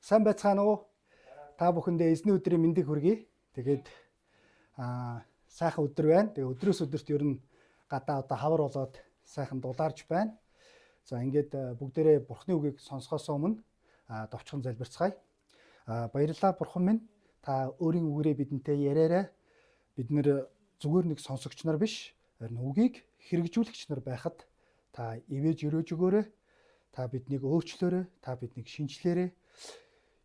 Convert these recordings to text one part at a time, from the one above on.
Сайн байцгаана уу? Та бүхэндээ эзний өдрийн мэндийг хүргэе. Тэгээд сайхан өдөр байна. Тэгээд өдрөөс өдөрт ер нь гадаа одоо хавар болоод сайхан дулаарч байна. За, ингээд бүгдээрээ Бурхны үгийг сонсохоос өмнө товчхон залбирцгаая. Баярлалаа, Бурхан минь. Та өөрийн үгээрээ бидэнтэй яриарай. Бид нар зүгээр нэг сонсогч нар биш, харин үгийг хэрэгжүүлэгч нар байхад та ивээж өрөөж өгөөрэй. Та биднийг өөрчлөөрэй. Та биднийг шинчлээрэй.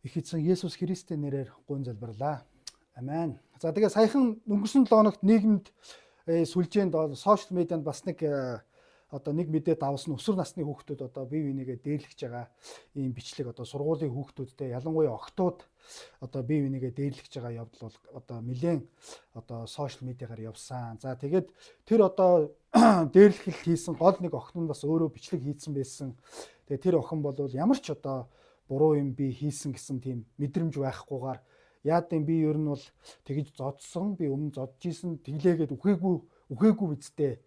Их эзэн Есүс Христийн нэрээр гуйн залбирлаа. Амен. За, тэгээ саяхан өнгөрсөн 7 хоногт нийгэмд сүлжээнд, social media-нд бас нэг одоо нэг мэдээ давсан, өсвөр насны хүүхдүүд одоо бие бинийгээ дээрлэж байгаа ийм бичлэг, одоо сургуулийн хүүхдүүдтэй, ялангуяа охидууд одоо бие бинийгээ дээрлэж байгаа явдал бол одоо нэлээд одоо social media-гаар явсан. За, тэгээд тэр одоо дээрлэхэл хийсэн гол нэг охин нь бас өөрөө бичлэг хийсэн байсан. Тэгээд тэр охин бол ямар ч одоо буруу юм би хийсэн гэсэн тийм мэдрэмж байхгүйгээр, яад юм, би ер нь бол тэгж зодсон, би өмнө зодож исэн, тэглээгээд үхээгүй үхээгүй биз дээ,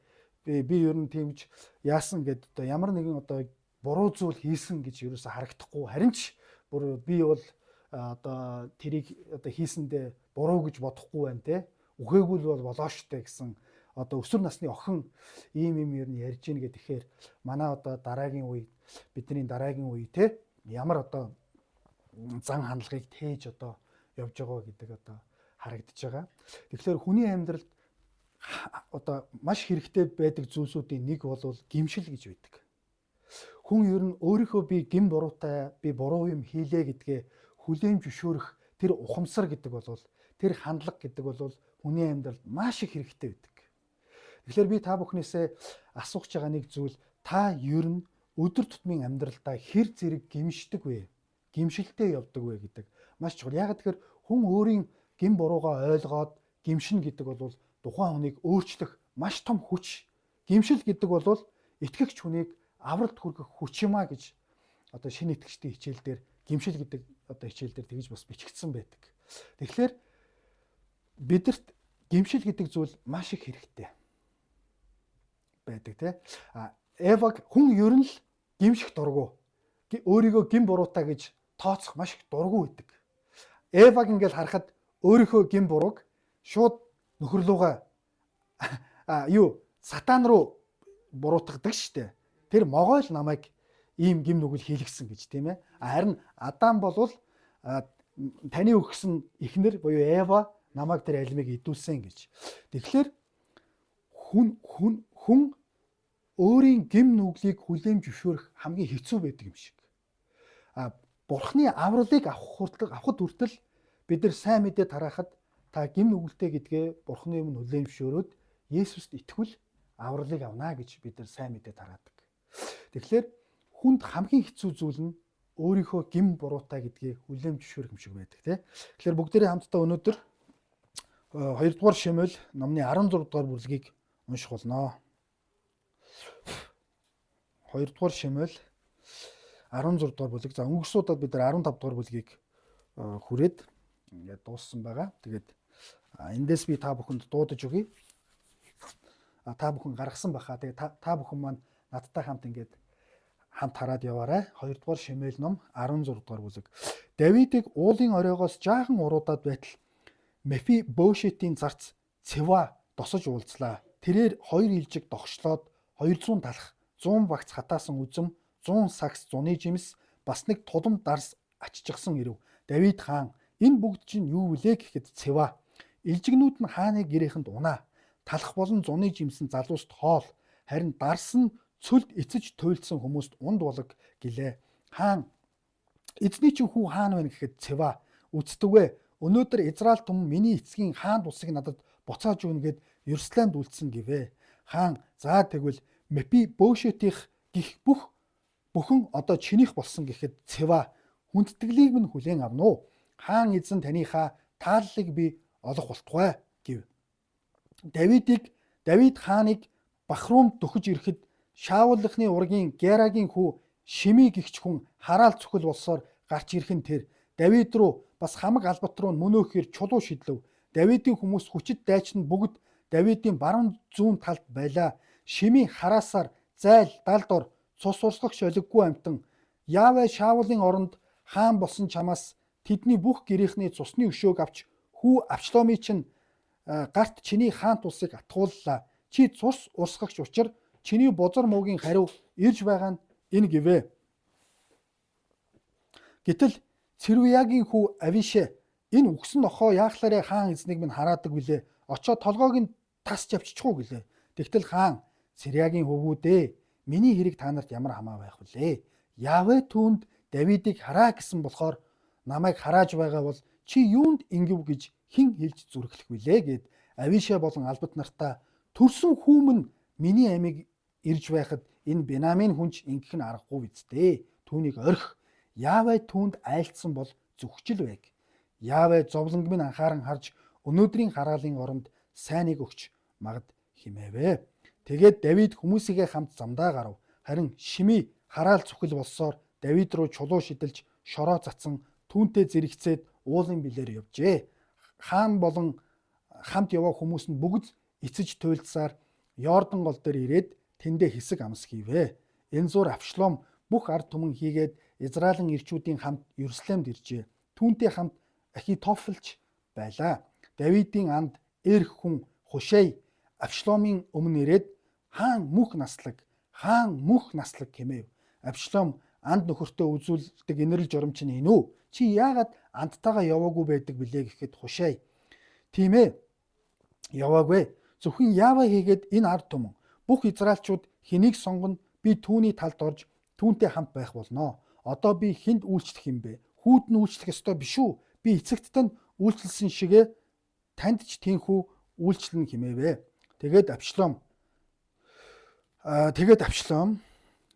би ер нь тэгж яасан гэд одоо ямар нэгэн одоо буруу зүйл хийсэн гэж ерөөсө харагдахгүй, харин ч бүр би бол одоо тэрийг одоо хийсэндээ буруу гэж бодохгүй байна те, үхээгүй л бол болоо штэ гэсэн одоо өсвөр насны охин ийм юм ер нь ярьж гин гэх. Тэгэхээр манай одоо дараагийн үе, бидний дараагийн үе те, ямар одоо зан хандлагыг тээж одоо явж байгаа гэдэг одоо харагдаж байгаа. Тэгэхээр хүний амьдралд одоо маш хэрэгтэй байдаг зүйлсүүдийн нэг бол гэмшил гэж байдаг. Хүн ер нь өөрийнхөө би гэм буруутай, би буруу юм хийлээ гэдгээ хүлээн зөвшөөрөх тэр ухамсар гэдэг бол, тэр хандлага гэдэг бол хүний амьдралд маш их хэрэгтэй байдаг. Тэгэхээр би та бүхнээсээ асуух байгаа нэг зүйл: та ер нь өдөр тутмын амьдралдаа хэр зэрэг гэмшдэг вэ? Гэмшилтэй явдаг вэ гэдэг маш чухал. Яг тэгэхээр хүн өөрийн гэм буруугаа ойлгоод гэмшинэ гэдэг бол тухайн хүнийг өөрчлөх маш том хүч. Гэмшил гэдэг бол итгэгч хүнийг авралт хүргэх хүч юм а гэж одоо шинэ итгэгчдийн хичээл дээр, гэмшил гэдэг одоо хичээл дээр тэгж бас бичигдсэн байдаг. Тэгэхээр бидэрт гэмшил гэдэг зүйл маш их хэрэгтэй байдаг, тий. А Эваг, хүн ер нь л гэмших дургүй. Өөрийгөө гэм буруутай гэж тооцох маш их дургүй байдаг. Эваг ингээл харахад өөрийнхөө гэм бурууг шууд нөхөр лүүгээ, юу, сатан руу буруутгадаг штэ. Тэр могой л намайг ийм гэм нүгэл хийлгэсэн гэж, тийм ээ. Харин Адам болвол таны өгсөн эхнэр буюу Эва намайг тэр алимыг идүүлсэн гэж. Тэгэхээр хүн өөрийн гэм нүглийг хүлээн зөвшөөрөх хамгийн хэцүү байдаг юм шиг. Бурхны авралыг авахд хүртэл бид нар сайн мэдээ тараахад та гэм нүгэлтэй гэдгээ Бурхны өмнө хүлээн зөвшөөрөөд Есүст итгэвэл авралыг авна гэж бид нар сайн мэдээ тараадаг. Тэгэхээр хүнд хамгийн хэцүү зүйл нь өөрийнхөө гэм буруутай гэдгийг хүлээн зөвшөөрөх юм шиг байдаг, тий. Тэгэхээр бүгдээрээ хамтдаа өнөөдөр 2 дугаар Шемуэль номны 16 дугаар бүлгийг унших болно. 2 дугаар Шемуэль 16 дугаар бүлэг. За, өнгөрсөн удаад бид нар 15 дугаар бүлгийг хүрээд ингээд дууссан байгаа. Тэгээд эндээс би та бүхэнд дуудаж өгье. Та бүхэн гаргасан баха. Тэгээд та бүхэн маань надтай хамт ингээд хамт хараад яваарай. 2 дугаар Шемуэль ном 16 дугаар бүлэг. Давидыг уулын оройгоос жаахан уруудаад байтал Мефи-Бошетийн зарц Цива досож уулзлаа. Тэрээр хоёр илжиг догшлоод, 200 талх, 100 багц хатаасан үзэм, 100 сагс зуны жимс, бас нэг тулам дарс аччихсан ирэв. Давид хаан "Энэ бүгд чинь юу вүлээ?" гэхэд Цива "Илжигнүүд нь хааны гэрээхэнд унаа. Талх болон зуны жимс нь залууст хоол, харин дарс нь цөлд эцэж туйлдсан хүмүүст унд болог" гэлээ. Хаан "Эзний чинь хүү хаана байна?" гэхэд Цива "Үздэгвэ. Өнөөдөр Израиль түмэн миний эцгийн хаан тусыг надад буцааж өгнө гээд Иерусалимд үлдсэн" гэвэ. Хаан "За, тэгвэл Мепи Бошетих гих бүх бүхэн одоо чинийх болсон" гэхэд Цива "Хүндэтгэлийг минь хүлээн авна уу? Хаан эзэн, таныхаа тааллыг би олох болтугай" гэв. Давид хааныг Бахрумд дөхөж ирэхэд Шаулхны ургийн Герагийн хүү Шими гэгч хүн хараал цөхөл болсоор гарч ирэх нь тэр Давид руу, бас хамаг албат руу мөнөөхөр чулуу шидлэв. Давидын хүмүүс, хүчит дайчин бүгд Давидын баруун зүүн талд байлаа. Шими хараасаар зайл далд ор, цус урсгах шолиггүй амьтан. Яавэ Шаулын оронд Хаан болсон чамаас тэдний бүх гэрийнхний цусны өшөөг авч хүү Авшаломыг чинь гарт чиний хаант улсыг атгууллаа. Чи цус урсгагч учир чиний бузар муугийн хариу ирж байгаа нь энэ гэвэ. Гэтэл Цэрвиягийн хүү Авише энэ үхсэн нохоо яахлаарэ хаан эзнийг минь хараадаг билээ. Очоод толгойг нь тасч явчихах уу гэлээ. Тэгтэл хаан Цэриягийн хөвгүүдээ миний хэрэг та нарт ямар хамаа байх вүлээ? Явэ түүнд Давидыг хараа гэсэн болохоор намайг харааж байгаа бол чи юунд ингэв гэж хэн хэлж зүрхлэх вүлээ гэд Авиша болон албат нартаа төрсөн хүүмэн миний амийг ирж байхад энэ Бенамин хүнч ингэх нь аргагүй биз дээ. Түүнийг орхи. Яавэ түүнд айлтсан бол зүгчл байг. Яавэ зовлонг минь анхааран харж өнөөдрийн хараалын оронд сайныг өгч магад химээвэ. Тэгээд Давид хүмүүсийгээ хамт замдаа гарав. Харин Шими хараал зүхэл болсоор Давид руу чулуу шидэлж шороо цацсан түүнтэй зэрэгцээд уулын билээр явжээ. Хаан болон хамт яваа хүмүүс нь бүгд эцэж туйлдсаар Йордан гол дээр ирээд тэндээ хэсэг амс хийвэ. Энэ зур Авшалом бүх ард түмэн хийгээд Израилийн ирчүүдийн хамт Иерусалимд иржээ. Түүнтэй хамт Ахитофелч байлаа. Давидын анд эрх хүн Хушей Авшаломын өмнө ирээд хаан мөнх наслаг, хаан мөнх наслаг хэмээв. Авшалом анд нөхөртөө үзүүлдэг инэрл журам чинь энэ үү? Чи яагаад андтайгаа яваагүй байдаг билээ гэхэд Хушей тийм ээ яваагүй. Зөвхөн яава хийгээд энэ ард түмэн бүх израилчууд хэнийг сонгоно би түүний талд орж түүнтэй хамт байх болно. Одоо би хүнд үйлчлэх юм бэ? Хүүд нь үйлчлэх ёстой биш үү? Би эцэгт тань үйлчилсэн шигээ танд ч тэнхүү үйлчлэнэ хэмээвэ. Тэгээд Авшлом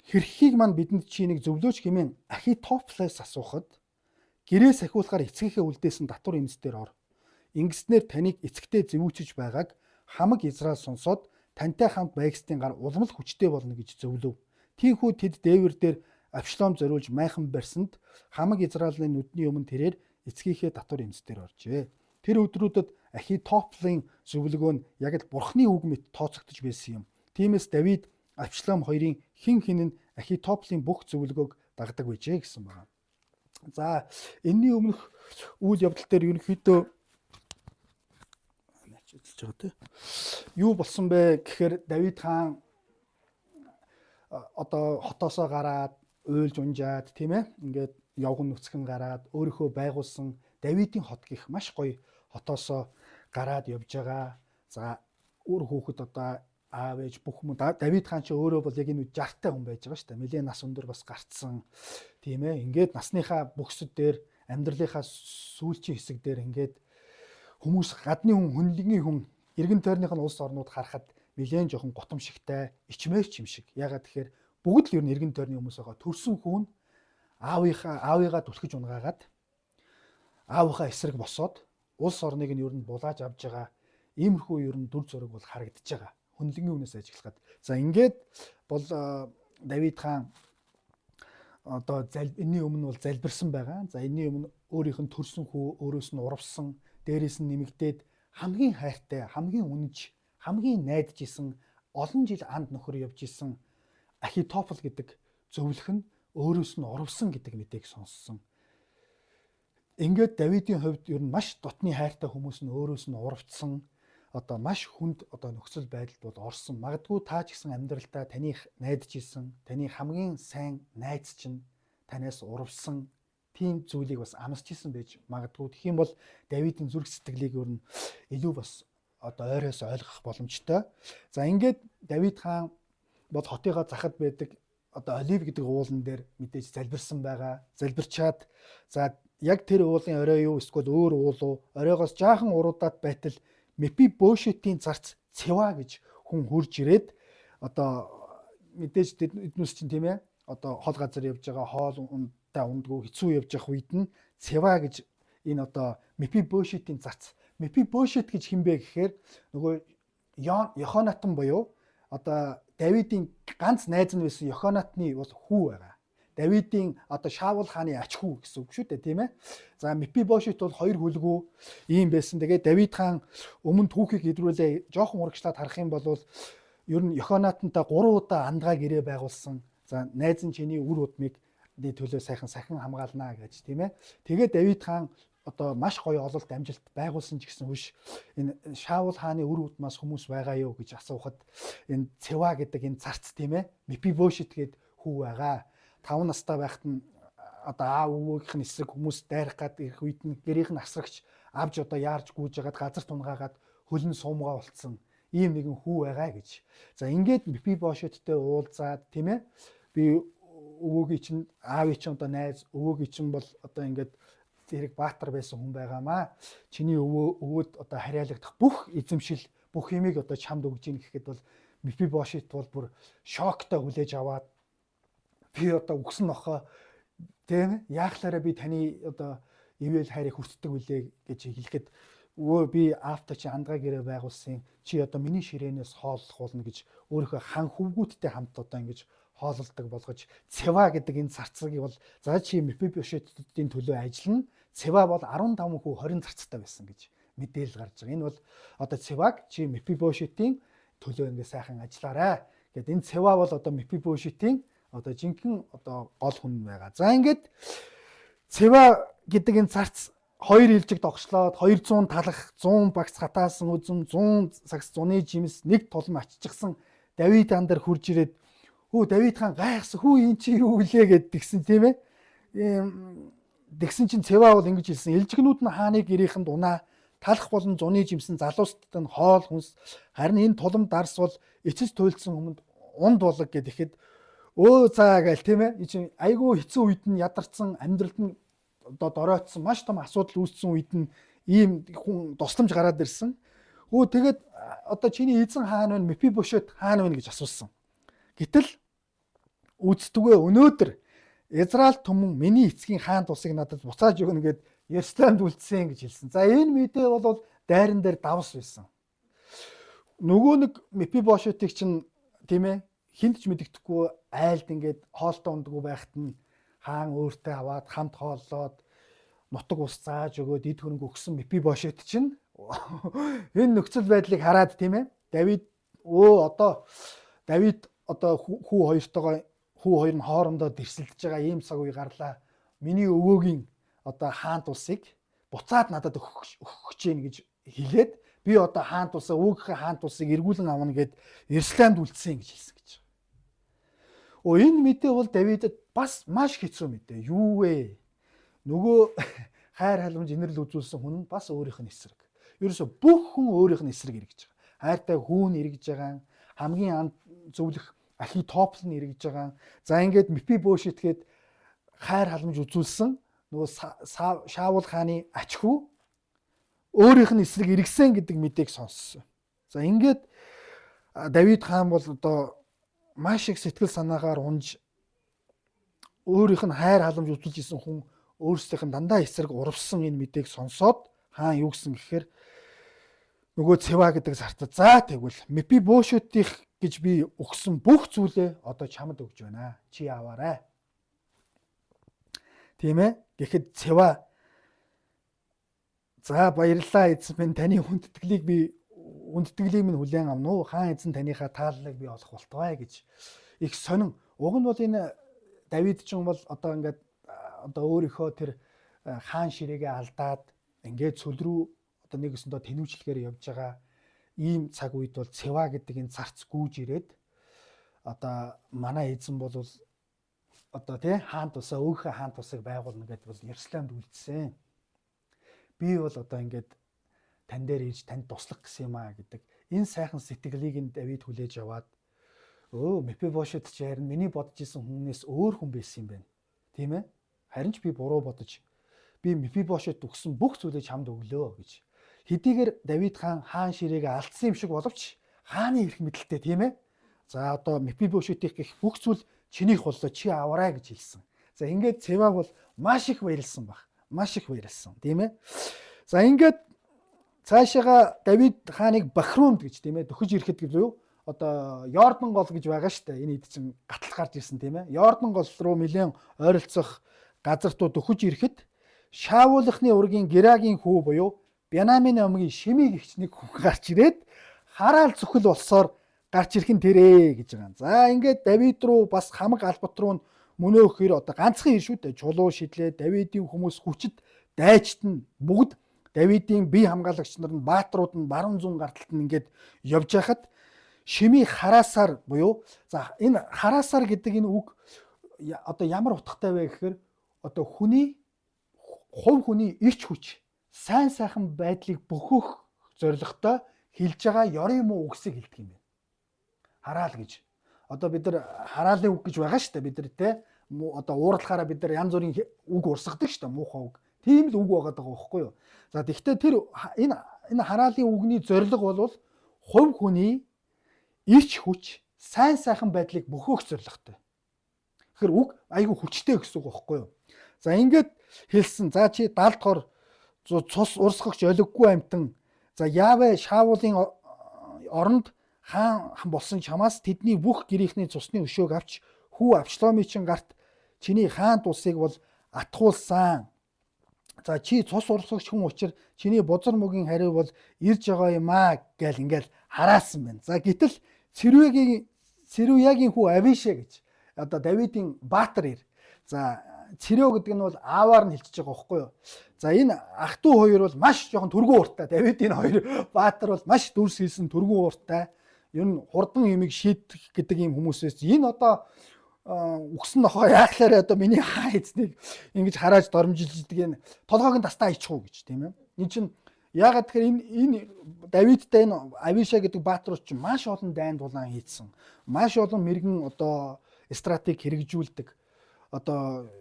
хэрхийг мань бидэнд чи нэг зөвлөөч хэмээн Ахитофлээс асуухад гэрээ сахиулахаар эцгийнхээ үлдээсэн татвар эмс дээр ор. Ингэснээр таныг эцэгтэй зэвүүчж байгааг хамаг Израиль сонсоод тантай хамт байгстын гар улам л хүчтэй болно гэж зөвлөв. Тийхүү тэд дээвэр дээр Авшлом зориулж майхан барьсанд хамаг Израилийн нүдний өмнө тэрээр эцгийнхээ татвар эмс дээр оржээ. Тэр өдрүүдэд Ахитофлийн зөвлөгөө нь яг л бурхны үг мэт тооцогдож байсан юм. Тиймээс Давид Авшлом хоёрын хэн хэн нь Ахитофлийн бүх зөвлөгөөг дагдаг байжээ гэсэн байна. За энэний өмнөх үйл явдал дээр ерөнхийдөө ажиллаж байгаа тий. Юу болсон бэ гэхээр Давид хаан одоо хотоосоо гараад уйлж унжаад тийм ээ ингээд явган нүцгэн гараад өөрийнхөө байгуулсан Давидын хот гих маш гоё хотоосоо гараад явж байгаа. За үр хүүхэд одоо аав ээж бүх хүмүүс Давид хаан чи өөрөө бол яг энэ 60-тай хүн байж байгаа шүү дээ. Нилээн нас өндөр бас гарцсан. Тийм ээ. Ингээд насныхаа бөхсөд дээр амьдралынхаа сүүлчийн хэсэг дээр ингээд хүмүүс гадны хүн хөнлөнгийн хүн эргэн тойрных нь улс орнууд харахад нилээн жоохон гутамшигтай ичмээрч юм шиг. Ягаад тэгэхээр бүгд л ер нь эргэн тойрны хүмүүс байгаа. Төрсөн хүн аавыгаа түлхэж унгаагаад аавынхаа эсрэг босоод улс орныг нь ер нь булааж авж байгаа иймэрхүү ер нь дүр зураг бол харагдаж байгаа. Хөндлөнгийн үнээс ажиглахад. За ингээд бол Давид хаан одоо энэний өмнө бол залбирсан байгаа. За энэний өмнө өөрийнх нь төрсөн хүү өөрөөс нь урвсан, дээрээс нь нэмэгдээд хамгийн хайртай, хамгийн үнэнч, хамгийн найдаж исэн, олон жил анд нөхөр явж исэн Ахитофел гэдэг зөвлөх нь өөрөөс нь урвсан гэдэг мэдээг сонссон. Ингээд Давидын хувьд ер нь маш дотны хайртай хүмүүс нь өөрөөс нь урвцсан, одоо маш хүнд одоо нөхцөл байдалд бол орсон. Магадгүй та ч гэсэн амьдралдаа таны найдаж исэн, таны хамгийн сайн найз чинь танаас урвсан тийм зүйлийг бас амсч исэн байж магадгүй. Тэгэх юм бол Давидын зүрх сэтгэлийг ер нь илүү бас одоо ойроос ойлгох боломжтой. За ингээд Давид хаан бол хотыгоо захад байдаг одоо Олив гэдэг уулан дээр мэдээж залбирсан байгаа. Залбирчаад за яг тэр уулын орой юу эсвэл өөр уул уу оройгоос жаахан уруудаад байтал Мепибошетийн зарц Цева гэж хүн хурж ирээд одоо мэдээж эднүс чинь тийм ээ одоо хол газар явж байгаа хоол унтаа ундгүй хэцүү явж явах үед нь Цева гэж энэ одоо Мепибошетийн зарц Мепибошет гэж хин бэ гэхээр нөгөө Йохонатан буюу одоо Давидын ганц найз нь байсан Йохонатны бол хүү байгаа. Давидын одоо Шаул хааны ач хүү гэсэн үг шүү дээ, тийм ээ. За Мепибошет бол хоёр хүлгүү ийм байсан. Тэгээд Давид хаан өмнө түүхийг идрүүлээ жоохон урагшлаад харах юм бол ер нь Йохонатантай 3 удаа андгаа гэрээ байгуулсан. За найз нь чиний үр удмыг төлөө сайхан сахин хамгаалнаа гэж, тийм ээ. Тэгээд Давид хаан одоо маш гоё ололт амжилт байгуулсан ч гэсэн хүш энэ Шаул хааны үр удмаас хүмүүс байгаа юу гэж асуухад энэ Цева гэдэг энэ царц, тийм ээ, Мепибошет гээд хүү байгаа. 5 настай байхад нь одоо аав өвөөгийнх нь эсрэг хүмүүс дайрах гад ирэх үед нь гэрийнх нь асрагч авч одоо яарж гүйж хагаад газар тунгаагаад хөлн суумгаа болцсон ийм нэгэн хүү байгаа гэж. За ингээд Мепибошеттэй уулзаад, тийм ээ, би өвөөгийн чинь аавын чинь одоо найз, өвөөгийн чинь бол одоо ингээд зэрэг баатар байсан хүн байгаамаа. Чиний өвөө өвөөд одоо харьяалагдах бүх эзэмшил, бүх юмыг одоо чамд өгж ийн гэхэд бол Мепибошет бол бүр шоктой хүлээж аваад би одоо үгсэн нохоо, тийм ээ, яахлаараа би таны одоо ивэл хайрыг хүртдэг үлээ гэж хэлэхэд өвөө би аавтай чи андгаа гэрээ байгуулсан, чи одоо миний ширээнээс хооллох болно гэж өөрийнхөө хан хөвгүүдтэй хамт одоо ингэж хоололдог болгож Цева гэдэг энэ царцгийг бол за чи Мепибошетүүдийн төлөө ажиллана. Цева бол 15 хүү 20 зарцтай байсан гэж мэдээлэл гарч байгаа. Энэ бол одоо Цеваг чи Мепибошетийн төлөө ингээ сайхан ажиллаарай гэд энэ Цева бол одоо Мепибошетийн одоо жинхэнэ одоо гол хүн байгаа. За ингээд Цева гэдэг энэ царц хоёр илжиг догшлоод 200 талах, 100 багц хатаасан үзэм, 100 сагс зуны жимс, нэг тулам аччихсан Давид хан дээр хурж ирээд хүү Давид хаан гайхсан, хүү эн чи юу вүлээ гэд тэгсэн, тийм ээ. Тэгсэн чинь Цева бол ингэж хэлсэн. Илжигнүүд нь хааны гэрийнхэнд унаа, талах болон зуны жимсэн залуустад нь хоол хүнс, харин энэ тулам дарс бол эцэс туйлдсан хүмүүнд унд болог гэхэд өө заа гээл, тийм ээ. Энэ чинь айгүй хэцүү үед нь ядарсан, амьдралд нь одоо доройтсон, маш том асуудал үүссэн үед нь ийм хүн тусламж гараад ирсэн. Өө тэгээд одоо чиний эзэн хаана вэ? Мепибошет хаана вэ гэж асуусан. Гэтэл үздэггүй өнөөдөр Израиль түмэн миний эцгийн хаан тусыг надад буцааж өгнө гэд Иерусалимд үлдсэн гэж хэлсэн. За энэ мэдээ бол дайран дээр давс байсан. Нөгөө нэг Мепибошетыг чинь, тийм ээ, хинт ч мэддэхгүй айлд ингээд хоолтой ундаггүй байхад нь хаан өөртөө аваад хамт хооллоод нутаг ус зааж өгөөд эд хөрөнгө өгсөн Мепибошет чинь энэ нөхцөл байдлыг хараад, тийм ээ, Давид өө одоо Давид одоо хүү хоёртойгоо хүү хоёр нь хоорондоо дэрсэлдэж байгаа ийм цаг үе гарлаа. Миний өвөөгийн одоо хаан тусыг буцаад надад өгөх гэж гин гэж хэлээд би одоо хаан тусаа өвөөгийнхээ хаан тусыг эргүүлэн авна гэд Иерусалимд үлдсэн гэж хэлсэн гэж. Өө энэ мэдээ бол Давидэд бас маш хэцүү мэдээ. Юу вэ? Нөгөө хайр халамж инэрл үзүүлсэн хүн нь бас өөрийнх нь эсрэг. Ерөөсө бүх хүн өөрийнх нь эсрэг эргэж байгаа. Хайртай хүүн эргэж байгаа. Хамгийн анд зөвлөх Ахитопл нь эргэж байгаа. За ингээд Мепибошет гээд хайр халамж үзүүлсэн нөгөө Шаул хааны ач хүү өөрийнх нь эсрэг эргэсэн гэдэг мэдээг сонссон. За ингээд Давид хаан бол одоо маш их сэтгэл санаагаар унж өөрийнх нь хайр халамж үзүүлж исэн хүн өөрсдийнх нь дандаа эсрэг урвсан энэ мэдээг сонсоод хаан юу гэсэн гэхээр нөгөө Цева гэдэг сартад за тэгвэл Мепибошетих гэж би өгсөн бүх зүйлээ одоо чамд өгж байна. Чи аваарай. Тийм ээ? Гэхэд Цева за баярлалаа эзэн минь, таны хүндэтгэлийг би хүндэтгэлийг минь хүлээн авна уу? Хаан эзэн таныхаа тааллыг би олох болтугай гэж их сонин. Уг нь бол энэ Давид ч юм бол одоо ингээд одоо өөрийнхөө тэр хаан ширээгээ алдаад ингээд цөл рүү одоо нэг өсөндөө тэнүүчлэгээр явж байгаа ийм цаг үед бол Цева гэдэг энэ царц гүйж ирээд одоо манай эзэн бол одоо тий хаан тусаа өөхөө хаан тусыг байгуулна гэдээ бол Иерусалимд үлдсэн. Би бол одоо ингээд тань дээр ирж танд туслах гэсэн юм аа гэдэг энэ сайхан сэтгэлийг нь Давид хүлээж аваад өө Мепибошет ч харин миний бодож исэн хүнээс өөр хүн байсан юм байна. Тийм ээ? Харин ч би буруу бодож би Мепибошет өгсөн бүх зүйлээ чамд өглөө гэж. Хэдийгээр Давид хаан хаан ширээгээ алдсан юм шиг боловч хааны эрх мэдэлтэй, тийм ээ? За одоо Мепибошетих гэх бүх зүйл чинийх боллоо, чи аваарай гэж хэлсэн. За ингээд Цева бол маш их баярлсан баг. Маш их баярлсан, тийм ээ? За ингээд цаашаага Давид хааныг Бахрумд гэж, тийм ээ, дөхөж ирэхэд гэж юу? Одоо Йордан гол гэж байгаа шүү дээ. Энэ хэд чинь гатал гарч ирсэн, тийм ээ. Йордан гол руу нэлээд ойролцох газар руу дөхөж ирэхэд Шаулхны ургийн Герагийн хүү буюу Бянамын омгийн Шими гэгч нэг хүн гарч ирээд хараал зүхэл болсоор гарч ирэх нь тэрээ гэж байгаа. За ингээд Давид руу бас хамаг албат руу нь мөнөөх хэр одоо ганцхан ир шүү дээ. Чулуу шидлээ. Давидын хүмүүс хүчит дайчт нь бүгд Давидын бие хамгаалагч нар нь бааtruуд нь баруун зүүн гарталт нь ингээд явж байхад Шими хараасаар буюу за энэ хараасаар гэдэг энэ үг одоо ямар утгатай вэ гэхээр одоо хүний хувь хүний эрч хүч сайн сайхан байдлыг бөхөх зорилготой хэлж байгаа ёрын муу үгсийг хэлдэг юм байна. Хараал гэж. Одоо бид нар хараалын үг гэж байгаа шүү дээ. Бид нар те одоо уурлахаараа бид нар янз бүрийн үг урсгадаг шүү дээ, муухай үг. Тийм л үг байгаа даа байхгүй юу? За тэгвэл тэр энэ хараалын үгний зорилго бол хувь хүний эрч хүч, сайн сайхан байдлыг бөхөөх зорилготой. Тэгэхээр үг айгүй хүчтэй гэсэн үг байхгүй юу? За ингээд хэлсэн. За чи 70 хор цус урсгагч олиггүй амтан. За Яве Шаулын оронд хаан болсон чамаас тэдний бүх гэрийнхний цусны өшөөг авч хүү Авшаломын чин гарт чиний хаан тусыг бол атгуулсан. За чи цус урсгагч хүн учир чиний бузар мөгийн хариу бол ирж байгаа юм аа гэл ингээл хараасан байна. За гэтэл Цэрүягийн хүү Авише гэж одоо Давидын баатар ир. За Цэрөө гэдэг нь бол ааваар нь хэлчихэж байгаа байхгүй юу? За энэ ах トゥ хоёр бол маш жоохон түргэн ууртай. Давидын хоёр баатар бол маш дүрс хийсэн түргэн ууртай. Ер нь хурдан юмыг шийдэх гэдэг ийм хүмүүсээс энэ одоо үгсэн нохоо яахлаарэ одоо миний хаа эзнийг ингэж харааж дормжилж идэг энэ толгойг нь тастаа ичих уу гэж тийм ээ. Энэ чинь яагаад тэгэхээр энэ Давидтай энэ Авиша гэдэг бааtruуд чинь маш олон дайн дулаан хийцэн. Маш олон мэрэгэн одоо стратеги хэрэгжүүлдэг. Одоо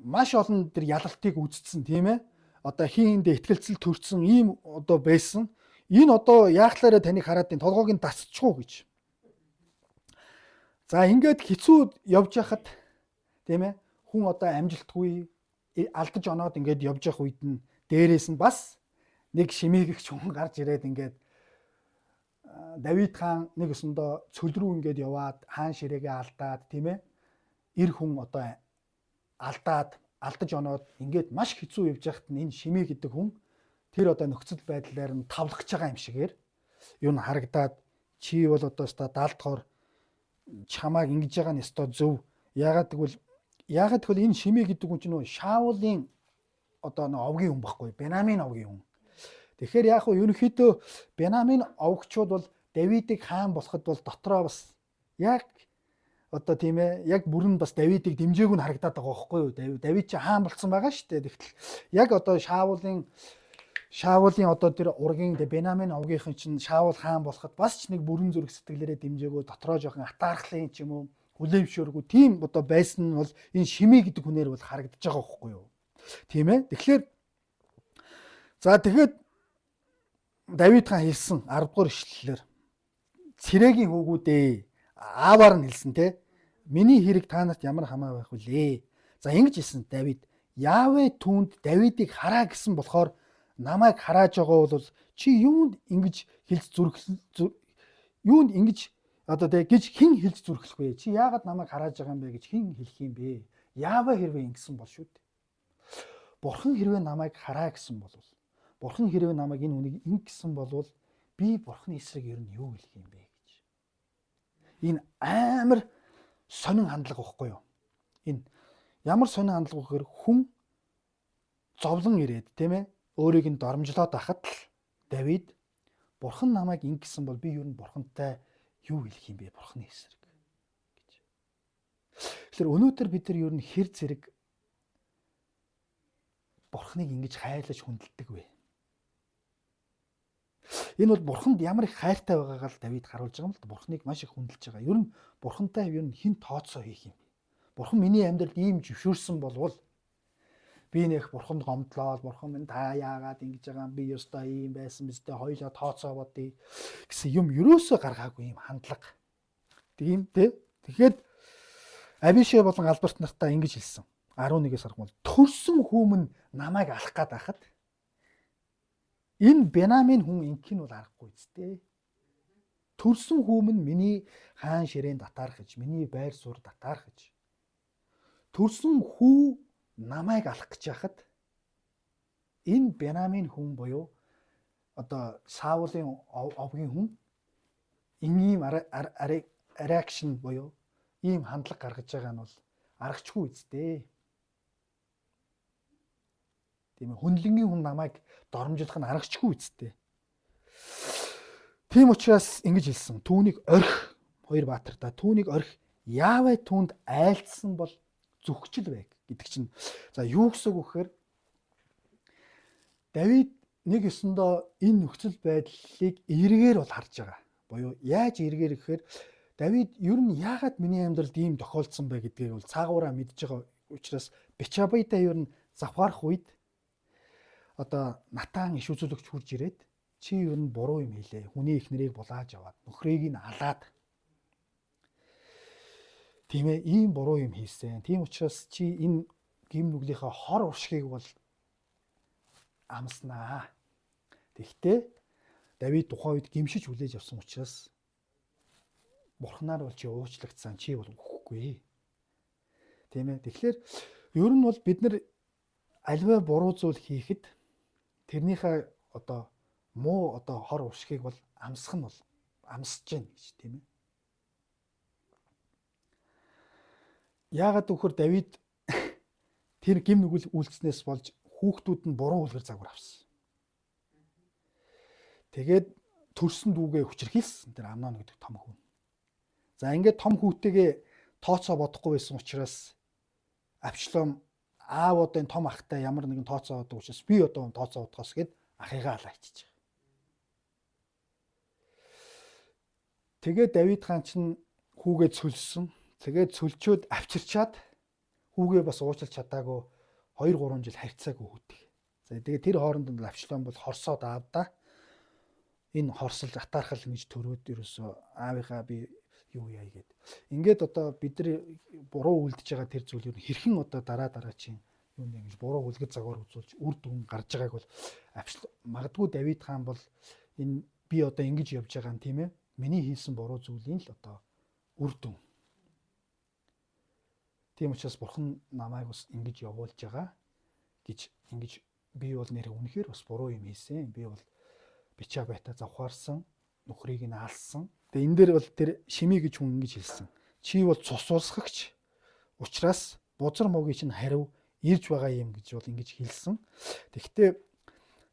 маш олон тэр ялалтыг үзсэн тийм ээ. Одоо хин хиндэ ихтгэлцэл төрсөн ийм одоо байсан. Энэ одоо яахлаарэ таныг хараад энэ толгойг нь тасчих уу гэж. За ингээд хэцүү явж яхад тийм ээ хүн одоо амжилтгүй алдаж оноод ингээд явж явах үед нь дээрээс нь бас нэг шимээгч хүн гарч ирээд ингээд Давид хаан нэг өсөндөө цөл рүү ингээд яваад хаан ширээгээ алдаад тийм ээ эр хүн одоо алдаад алдаж оноод ингээд маш хэцүү явж байхад нь энэ шимээ гэдэг хүн тэр одоо нөхцөл байдлаар нь тавлахж байгаа юм шигээр юу н харагдаад чи бол одоо өста 70 хор чамааг ингэж байгаа нь өстой зөв. Яагаад гэвэл энэ шимээ гэдэг хүн чинь нөө Шаулын одоо нөө овгийн хүн байхгүй, Бенамин овгийн хүн. Тэгэхээр яг хуу ерөнхийдөө Бенамин овгчууд бол Давидыг хаан болоход бол дотроо бас яг одоо тийм ээ яг бүрэн бас Давидыг дэмжээг нь харагдаад байгаа байхгүй юу? Давид чи хаан болцсон байгаа шүү дээ. Тэгтэл яг одоо Шаулын одоо тэр ургийн Бенамин овгийнхэн чинь Шаул хаан болоход бас ч нэг бүрэн зүрх сэтгэлээрээ дэмжээгөө дотроо жоохон атаархлын ч юм уу хүлээмжшөөргүй тийм одоо байсан нь бол энэ Шими гэдэг хүнээр бол харагдаж байгаа байхгүй юу? Тийм ээ. Тэгэхээр за тэгэхэд Давид хаан хэлсэн 10 дугаар ишлэлээр Цэрэгийн хүүгүүдээ ааваар нь хэлсэн те. Миний хэрэг та нарт ямар хамаа байх вүлээ? За ингэж хэлсэн Давид. Яавэ түүнд Давидыг хараа гэсэн болохоор намайг харааж байгаа бол чи юунд ингэж хэлж зүрхэл юунд ингэж одоо тэ гэж хэн хэлж зүрхлэх вэ? Чи яагаад намайг харааж байгаа юм бэ гэж хэн хэлэх юм бэ? Яавэ хэрвээ ингэсэн бол шүү дээ. Бурхан хэрвээ намайг хараа гэсэн бол Бурхан хэрвээ намайг энэ үнийг ингэсэн бол би Бурханы эсрэг ер нь юу хэлэх юм бэ гэж. Энэ амар сонин хандлага байхгүй юу? Энэ ямар сонин хандлага гэхээр хүн зовлон ирээд тийм ээ өөрийг нь доромжлоод байхад л Давид Бурхан намайг ингэсэн бол би ер нь Бурхантай юу хэлэх юм бэ? Бурханы эсрэг гэж. Тэгэхээр өнөөдөр бид нар ер нь хэр зэрэг Бурханыг ингэж хайрлаж хүндэлдэг вэ? Энэ бол Бурханд ямар их хайртай байгаагаа л Давид харуулж байгаа юм л да. Бурханыг маш их хүндэлж байгаа. Ер нь Бурхантай ер нь хэн тооцоо хийх юм бэ? Бурхан миний амьдралд ийм зөвшөөрсөн болвол би нэх Бурханд гомдлоо. Бурхан минь та яагаад ингэж байгаа юм? Би ёстой ийм байсан биз дээ. Хоёлоо тооцоо бодъё гэсэн юм ерөөсөө гаргаагүй юм хандлага. Тийм тий. Тэгэхээр Абишэ болон Альберт нартаа ингэж хэлсэн. 11-ээс харах бол төрсөн хүмүүн намайг алах гад байхад энэ Бенамин хүн ингэх нь бол аргагүй зү. Төрсөн хүмүүн миний хаан ширээн татаархаж, миний байр суурь татаархаж. Төрсөн хүү намайг алах гэж яхад энэ Бенамин хүн буюу одоо Саулын овгийн хүн ийм реакшн буюу ийм хандлага гаргаж байгаа нь бол аргачгүй үсттэй. Тийм ээ, хүнлэнгийн хүн намайг доромжлох нь аргачгүй үсттэй. Тийм учраас ингэж хэлсэн. Түүнийг орхи хоёр баатар та түүнийг орхи Яавэ түүнд айлдсан бол зүхчил байг гэдэг чинь за юу гэсэн үг вэхээр Давид нэг ёсондоо энэ нөхцөл байдлыг эргээр бол харж байгаа. Буюу яаж эргээр гэхээр Давид ер нь яагаад миний амьдралд ийм тохиолдсон бэ гэдгийг бол цаагаараа мэдж байгаа учраас Бечабайдаа ер нь завхаарах үед одоо Натан иш үзүүлэгч хурж ирээд чи ер нь буруу юм хийлээ. Хүний их нэрийг булааж аваад нөхрийг нь алаад тийм ээ ийм буруу юм хийсэн. Тийм учраас чи энэ гим нүглийнхаа хор уршгийг бол амснаа. Тэгвэл Давид тухайн үед гимшиж хүлээж авсан учраас бурхнаар бол чи уучлагдсан, чи бол үхэхгүй. Тийм ээ. Тэгэхээр ер нь бол бид нар альва буруу зүйл хийхэд тэрнийхээ одоо муу одоо хор уршгийг бол амсах нь бол амсаж гин гэж тийм ээ. Яагаад гэвэл Давид тэр гим нүгэл үйлцнээс болж хүүхдүүд нь буруу үлгэр загвар авсан. Тэгээд төрсөн дүүгээ хүчрхийлсэн тэр Амнон гэдэг том хүн. За ингээд том хүүтэйгээ тооцоо бодохгүй байсан учраас Авшлом аав одоо энэ том ахтай ямар нэгэн тооцоо боддог учраас би одоо тооцоо бодохоос гээд ахыгаа алаа ичиж байгаа. Тэгээд Давид хаан чинь хүүгээ цөлсөн. Тэгээд цөлчөөд авчирчаад хүүгээ бас уучлах чадаагүй 2 3 жил харьцаагүй хүүтэй. За тэгээд тэр хооронд нь Авшлом бол хорсоод аавда энэ хорсол атаархал ингэж төрөөд ерөөсөө аавынхаа би юу яа гээд. Ингээд одоо бид нар буруу үлдэж байгаа тэр зүйл ер нь хэрхэн одоо дараа дараагийн юунд ингэж буруу үлгэр загвар үзүүлж үр дүн гарч байгааг бол магадгүй Давид хаан бол энэ би одоо ингэж явж байгаа юм тийм ээ. Миний хийсэн буруу зүйлийн л одоо үр дүн. Тийм учраас бурхан намайг бас ингэж явуулж байгаа гэж ингэж би бол нэр үнэхээр бас буруу юм хийсэн. Би бол бичаа байта завхаарсан, нөхрийг нь алсан. Тэгээ энэ дээр бол тэр Шими гэж хүн ингэж хэлсэн. Чи бол цус уусгагч учраас бузар муугийн чинь хариу ирж байгаа юм гэж бол ингэж хэлсэн. Тэгэхдээ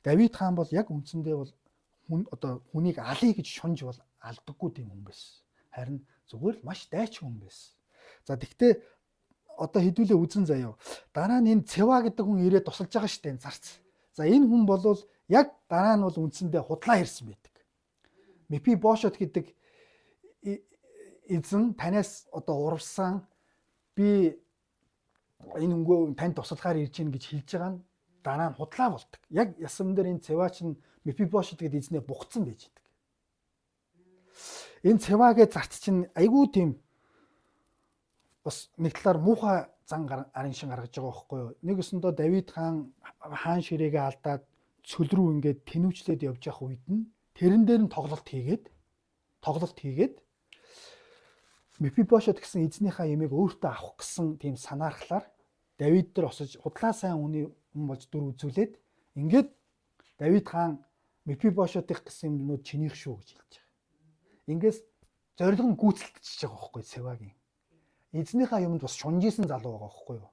Давид хаан бол яг үндсэндээ бол хүн одоо хүнийг алъя гэж шунж бол алдаггүй тийм хүн байсан. Харин зүгээр л маш дайч хүн байсан. За тэгвэл одоо хэдүүлээ үзэн заяа. Дараа нь энэ Цева гэдэг хүн ирээд тусалж байгаа шүү дээ зарц. За энэ хүн болвол яг дараа нь бол үндсэндээ худлаа ирсэн байдаг. Мепи Бошот гэдэг эзэн танаас одоо урвсан би энэ өнгөө танд туслахаар ирж гин гэж хэлж байгаа нь дараа нь худлаа болдог. Яг ясам дээр энэ Цева чинь Мепи Бошот гэдэг эзнээ бугцсан байж идэг. Энэ Цевагээ зарц чинь айгүй тийм бас нэг талаар муухай зан арын шин гаргаж байгаа байхгүй юу. Нэг өсөндөө Давид хаан хаан ширээгээ алдаад цөл рүү ингээд тэнүүчлээд явж явах үед нь тэрэн дээр нь тоглолт хийгээд Мепибошот гэсэн эзнийхээ ямиг өөртөө авах гэсэн тийм санаархлаар Давид дээр осож худлаа сайн үний хүн болж дүр үзүүлээд ингээд Давид хаан Мепибошотых гэсэн юмнууд чинийх шүү гэж хэлж байгаа. Ингээс зорилго нь гүйцэлдчихэж байгаа байхгүй Севагийн. Эзнийхээ юмд бас шунжижсэн залуу байгаа байхгүй юу?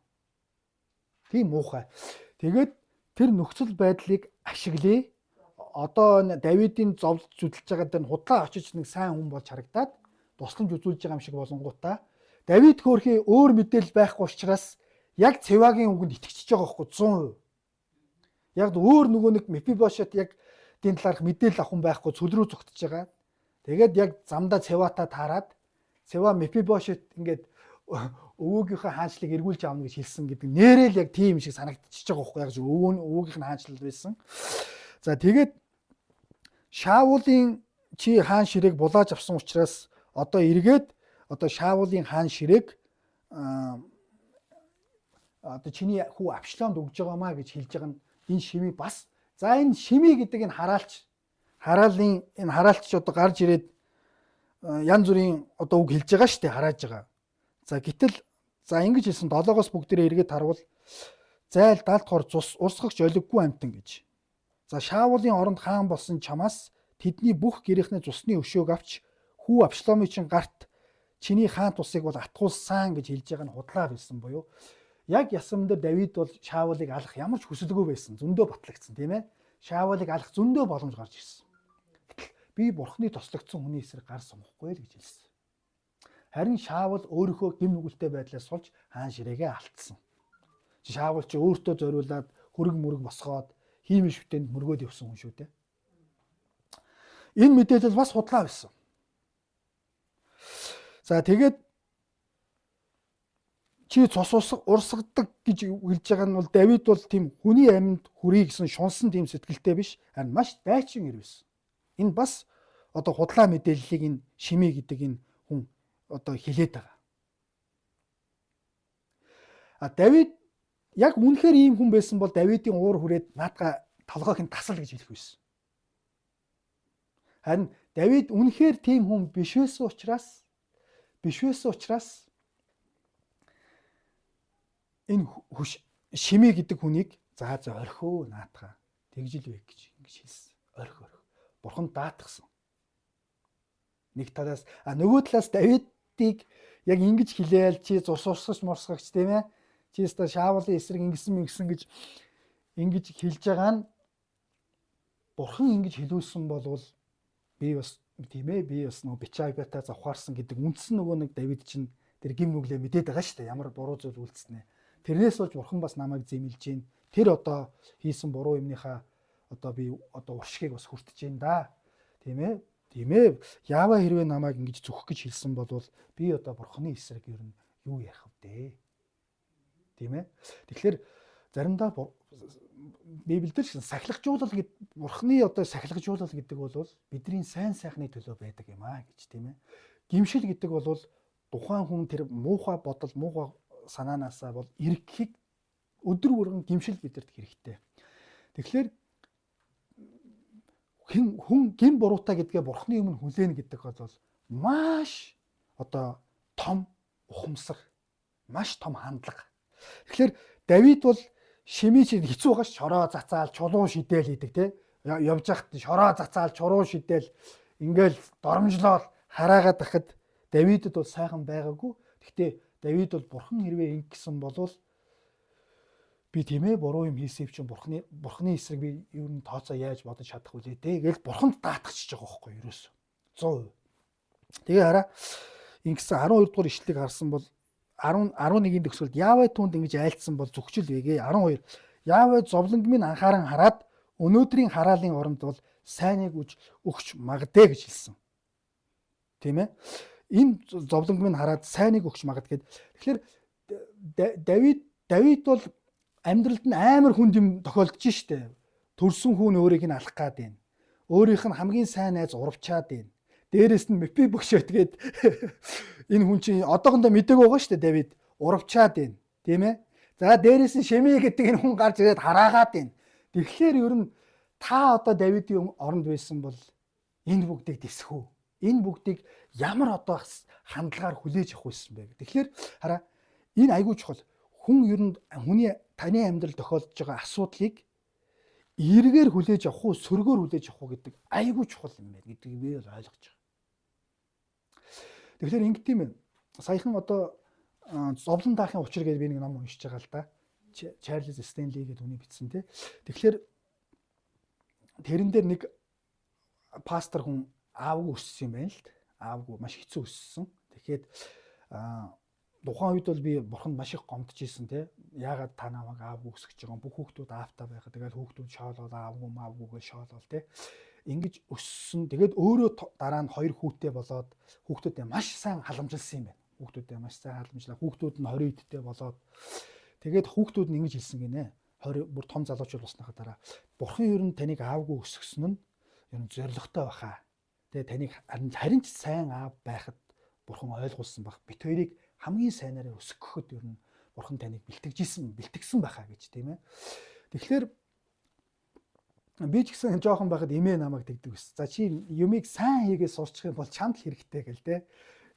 Тийм муухай. Тэгээд тэр нөхцөл байдлыг ашиглая. Одоо Давидын зовлж зүдэлж байгаа дээр худлаа очиж нэг сайн хүн болж харагдаад тусламж үзүүлж байгаа юм шиг болонгуудаа Давид хөөрхий өөр мэдээлэл байхгүй учраас яг Цевагийн үгэнд итгэчихэж байгаа байхгүй 100%. Яг өөр нөгөө нэг Мепибошет яг тийм талаарх мэдээлэл авах хүн байхгүй цөл рүү зүгтж байгаа. Тэгээд яг замдаа Цеватай таарад Цева Мепибошет ингээд өвөөгийнхөө хаанчлыг эргүүлж авна гэж хэлсэн гэдэг нэрэл яг тийм шиг санагдчихж байгаа байхгүй яг өвөөгийнх нь хаанчлал байсан. За тэгээд Шаулын чи хаан ширээг булааж авсан учраас одоо эргээд одоо Шаулын хаан ширээг одоо чиний хүү Авшломд өгж байгаамаа гэж хэлж байгаа нь энэ Шими бас за энэ Шими гэдэг энэ хараалч хараалын энэ хараалч одоо гарч ирээд янз бүрийн одоо үг хэлж байгаа шүү дээ харааж байгаа. За гэтэл за ингэж хэлсэн 7-оос бүгдээрээ эргээд харвал зайл далд хор цус урсгагч олиггүй амтан гэж. За Шаулын оронд хаан болсон чамаас тэдний бүх гэрийнхний цусны өшөөг авч хүү Авшломын чинь гарт Чиний хаан тусыг бол атгуулсан гэж хэлж байгаа нь худлаа байсан буюу яг ясам дээр Давид бол Шаулыг алах ямар ч хүсэлгүй байсан. Зөндөө батлагдсан, тийм ээ. Шаулыг алах зөндөө боломж гарч ирсэн. Гэтэл би бурхны тослогдсон хүний эсрэг гар сумахгүй л гэж хэлсэн. Харин Шаул өөрийнхөө гэм нүгэлтэй байдлаас сулж хаан ширээгээ алдсан. Шаул чи өөртөө зориулаад хөрөг мөрөг босгоод хиймэл шүтэнд мөргөөд явсан хүн шүү дээ. Энэ мэдээлэл бас худлаа байсан. За, тэгээд чи цус урсгадаг гэж хэлж байгаа нь бол Давид бол тийм хүний амьд хүрье гэсэн шунсан тийм сэтгэлтэй биш. Харин маш дайчин эр байсан. Энэ бас одоо худлаа мэдээллийг энэ Шими гэдэг энэ хүн одоо хэлээд байгаа. А Давид яг үнэхээр ийм хүн байсан бол Давидын уур хүрээд наадга толгойг нь тасал гэж хэлэх байсан. Харин Давид үнэхээр тийм хүн биш байсан учраас энэ Шими гэдэг хүнийг за за орхио, наатгаа тэгж л вэ гэж ингэж хэлсэн. Орхи, орхи. Бурхан даатгсан. Нэг талаас, а нөгөө талаас Давидыг яг ингэж хэлээл, чи цус урсгаж мурсгагч, тийм ээ. Чи өстой Шаулын эсрэг ингэсэн мэгсэн гэж ингэж хэлж байгаа нь бурхан ингэж хэлүүлсэн болвол би бас, тийм ээ, би бас нөгөө Бетшабатай завхаарсан гэдэг үндсэн нөгөө нэг Давид чинь тэр гэм нүглээ мэдээд байгаа шүү дээ. Ямар буруу зүйл үйлдснэ. Тэрнээс болж бурхан бас намайг зэмлэж гин. Тэр одоо хийсэн буруу юмныхаа одоо би одоо уршигыг бас хүртэж гин да. Тийм ээ. Тийм ээ. Яава хэрвээ намайг ингэж зүхэх гэж хэлсэн бол би одоо бурханы эсрэг ер нь юу ярих вэ? Тийм ээ. Тэгэхээр заримдаа Библиэлд ч сахилгажуулал гэд, бурхны одоо сахилгажуулал гэдэг бол бидний сайн сайхны төлөө байдаг юм аа гэж, тийм ээ. Гэмшил гэдэг бол тухайн хүн тэр муухай бодол, муухай санаанаасаа бол эргэхийг өдөр бүрэн гэмшил бидэрт хэрэгтэй. Тэгэхээр хэн хүн гэм буруутай гэдгээ бурхны өмнө хүлээнэ гэдэг бол маш одоо том ухамсар, маш том хандлага. Тэгэхээр Давид бол Шими чинь хэцүү байгаа ш, шороо зацаал, чулуун шидээл хийдэг, те. Явж байхад шороо зацаал, чулуун шидээл, ингээл доромжлоол хараагаад байхад Давидэд бол сайхан байгаагүй. Гэхдээ Давид бол бурхан хэрвээ ингэсэн болвол би, тийм ээ, буруу юм хийсэв чинь бурхны эсрэг би ер нь тооцоо яаж бодож чадах вүлээ дээ гэл бурханд даатгачихж байгаа байхгүй юу ерөөс 100%. Тэгээ хараа, ингэсэн 12 дугаар ишлэгийг харсан бол 10 11-ийн төгсгөлд Яавэ түүнд ингэж айлдсан бол зүхжил вэгээ. 12 Яавэ зовлонг минь анхааран хараад өнөөдрийн хараалын оронд бол сайныг үж өгч магадэ гэж хэлсэн. Тийм ээ. Энэ зовлонг минь хараад сайныг өгч магад гэд. Тэгэхээр Давид бол амьдралд нь амар хүнд юм тохиолдож штэ. Төрсөн хүн өөрийг нь алах гад байна. Өөрийнх нь хамгийн сайн найз урвчаад байна. Дээрээс нь Мепибошет гээд энэ хүн чинь одоохондоо мдээгүй байгаа шүү дээ, Давид урвчаад байна. Тийм ээ. За, дээрээс нь Шеми гэдэг энэ хүн гарч ирээд хараагаад байна. Тэгэхээр ер нь та одоо Давидын оронд байсан бол энэ бүгдийг дэсэх үү? Энэ бүгдийг ямар одоо хандлагаар хүлээж авах байсан бэ? Тэгэхээр хараа, энэ айгүй чухал. Хүн ер нь хүний таны амьдрал тохиолдож байгаа асуудлыг эергээр хүлээж авах уу, сөргөөр хүлээж авах уу гэдэг айгүй чухал юм байна гэдгийг би бол ойлгож байгаа. Тэгэхээр ингэдэм юм байна. Саяхан одоо зовлон даахын учир гэж би нэг ном уншиж байгаа л да. Чарльз Стенли гэдэг хүний бичсэн, тий. Тэгэхээр тэрэн дээр нэг пастор хүн аавгүй өссөн юм байна л да. Аавгүй маш хэцүү өссөн. Тэгэхээр тухайн үед бол би бурханд маш их гомдож исэн, те. Яагаад та намайг аавгүй өсгөж байгаа юм? Бүх хүүхдүүд аавтай байхад, тэгэл хүүхдүүд шоолол, аавгүй маавгүй гэж шоолол, те. Ингэж өссөн. Тэгээд өөрөө дараа нь хоёр хүүтэй болоод хүүхдүүдээ маш сайн халамжилсан юм байна. Хүүхдүүдээ маш сайн халамжлаа. Хүүхдүүд нь 20 эдтэй болоод тэгээд хүүхдүүд нь ингэж хэлсэн гинэ. 20 бүр том залуучууд болсныхаа дараа бурхан ер нь таныг аавгүй өсгсөн нь ер нь зоригтой баха. Тэгээ таныг харин ч сайн аав байхад бурхан ойлгуулсан баг. Бит хоёрыг хамгийн сайнараа өсгөхөд ер нь бурхан таныг бэлтгэжсэн, бэлтгэсэн байхаа гэж, тийм ээ. Тэгэхээр би ч гэсэн жоохон байхад эмээ намайг тэгдэг ус. За, чи юмыг сайн хийгээ сурчих юм бол чамд л хэрэгтэй гэл те.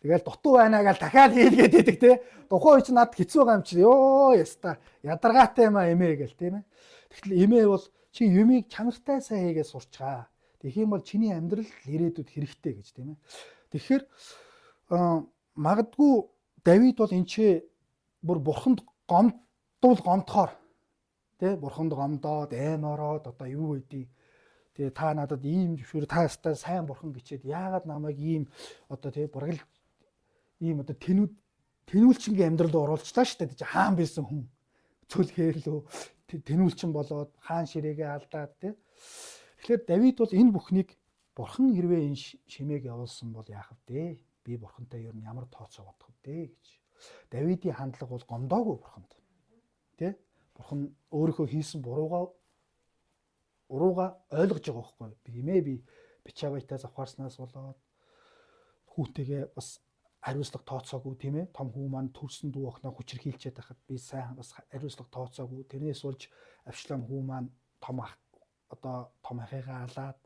Тэгэл дутуу байна гэл дахиад хийлгээд идэг те. Тухайн үе чи надад хэцүү байгаа юм чи ёо яста ядаргаатай юм а эмээ гэл, тийм ээ. Тэгэхээр эмээ бол чи юмыг чанартай сайн хийгээ сурчгаа. Тэгэх юм бол чиний амьдрал ирээдүйд хэрэгтэй гэж, тийм ээ. Тэгэхээр Магадгүй Давид бол энэ ч бүр бурханд гомдвол гомдохоор тэ бурханд гомдоод эм ороод одоо юу гэдгийг тэгээ та надад ийм зөвшөөр та өстой сайн бурхан гिचээд яагаад намайг ийм одоо тэ бараг л ийм одоо тэнүүлчингийн амьдрал руу оруулчлаа шүү дээ. Хаан байсан хүн цөл хээрлөө тэнүүлчин болоод хаан ширээгээ алдаад тэ. Тэгэхээр Давид бол энэ бүхнийг бурхан хэрвээ энэ шимээг явуулсан бол яах вэ? Би бурхантай ер нь ямар тооцоо бодох вэ гэж. Давидын хандлага бол гомдоогүй бурханд. Тэ? Бурхан өөрийнхөө хийсэн буруугаа ойлгож байгаа байхгүй. Би би Бичавайтаа завхаарснаас болоод хүүтэйгээ бас хариуцлага тооцоогүй тийм ээ. Том хүү маань төрсөн дүү охиноо хүчирхийлчээд байхад би сайн бас хариуцлага тооцоогүй. Тэрнээс болж Авшалом хүү маань том ах одоо том ахыгаа алаад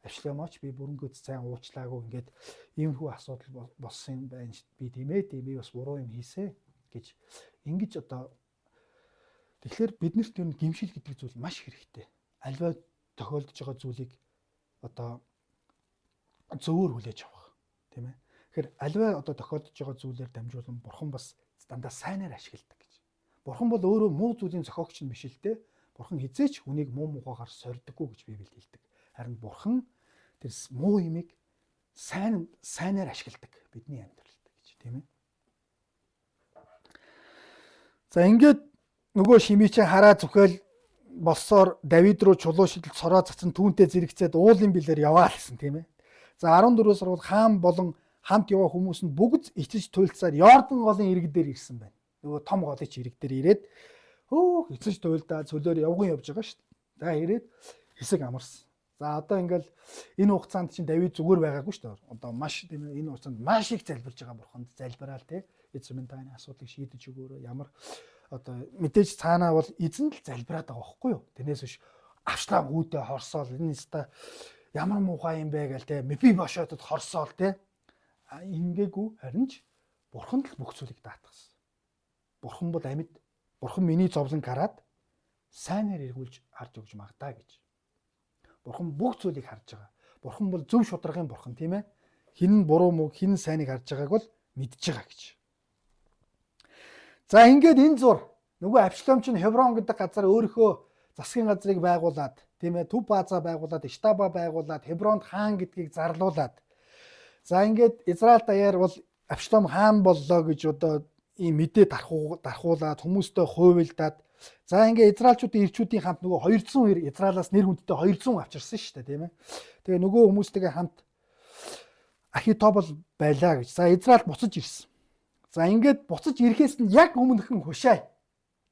Авшаломооч би бүрөнгөд сайн уучлаагүй ингээд иймэрхүү асуудал болсон байна. Би тийм ээ тийм би бас буруу юм хийсэ гэж ингэж одоо тэгэхээр биднэрт ер нь гимшил гэдэг зүйл маш хэрэгтэй. Альва тохиолдож байгаа зүйлийг одоо зөвөр хүлээж авах тийм ээ. Тэгэхээр альва одоо тохиолдож байгаа зүйлээр дамжуулан бурхан бас дандаа сайнаар ашигладаг гэж. Бурхан бол өөрөө муу зүйлийн зохиогч нь биш л дээ. Бурхан хизээч хүнийг муу муугаагаар сорьдоггүй гэж Библиэд хэлдэг. Харин бурхан тэр муу юмыг сайнаар ашигладаг бидний амьдралд гэж тийм ээ. За ингээд нөгөө шимий чинь хараа зүхэл болсоор Давид руу чулуу шидэл цороо цацсан түүнтэй зэрэгцээд уулын билээр яваа гэсэн тийм ээ. За 14 сар бол хаан болон хамт яваа хүмүүс нь бүгд эцэж туйлдсаар Йордан голын ирэг дээр ирсэн байна. Нөгөө том голын ч ирэг дээр ирээд хөөх эцэж туйлдаа цөлөөр явган явж байгаа шүү дээ. За ирээд хэсэг амарсан. За одоо ингээл энэ хугацаанд чинь Давид зүгээр байгаагүй шүү дээ. Одоо маш тийм ээ энэ хугацаанд маш их залбирж байгаа бурханд залбираал тий. Эзэн минь таны асуудлыг шийдэж өгөөрэй. Ямар одоо мэдээж цаанаа бол эзэн л залбираад байгаа байхгүй юу? Тэрнээс биш авчлаа гүйдэ хорсоол энэ өста ямар муухай юм бэ гээл те Мепи бошоодод хорсоол те ингээгүй харин ч бурханд л бүх зүйлийг даатгасан. Бурхан бол амьд. Бурхан миний зовлон хараад сайнаар эргүүлж харж өгч магадаа гэж. Бурхан бүх зүйлийг харж байгаа. Бурхан бол зөв шударгын бурхан тийм ээ. Хин нь буруу муу хин нь сайныг харж байгааг бол мэдж байгаа гэж. За ингээд энэ зур нөгөө Авшалом чинь Хеврон гэдэг газар өөрийнхөө засгийн газрыг байгуулад тийм ээ төв баазаа байгуулад штаба байгуулад Хевронд хаан гэдгийг зарлуулад за ингээд Израиль даяар бол Авшалом хаан боллоо гэж одоо ийм мэдээ дархуулаад хүмүүстэй хувилдаад за ингээд Израильчуудын ирчүүдийн хамт нөгөө 202 Израилаас нэр хүндтэй 200 авчирсан шүү дээ тийм ээ. Тэгээ нөгөө хүмүүстэйгээ хамт Ахитобол байлаа гэж. За Израиль буцаж ирсэн. За ингээд буцаж ирэхээс нь яг өмнөхөн Хушай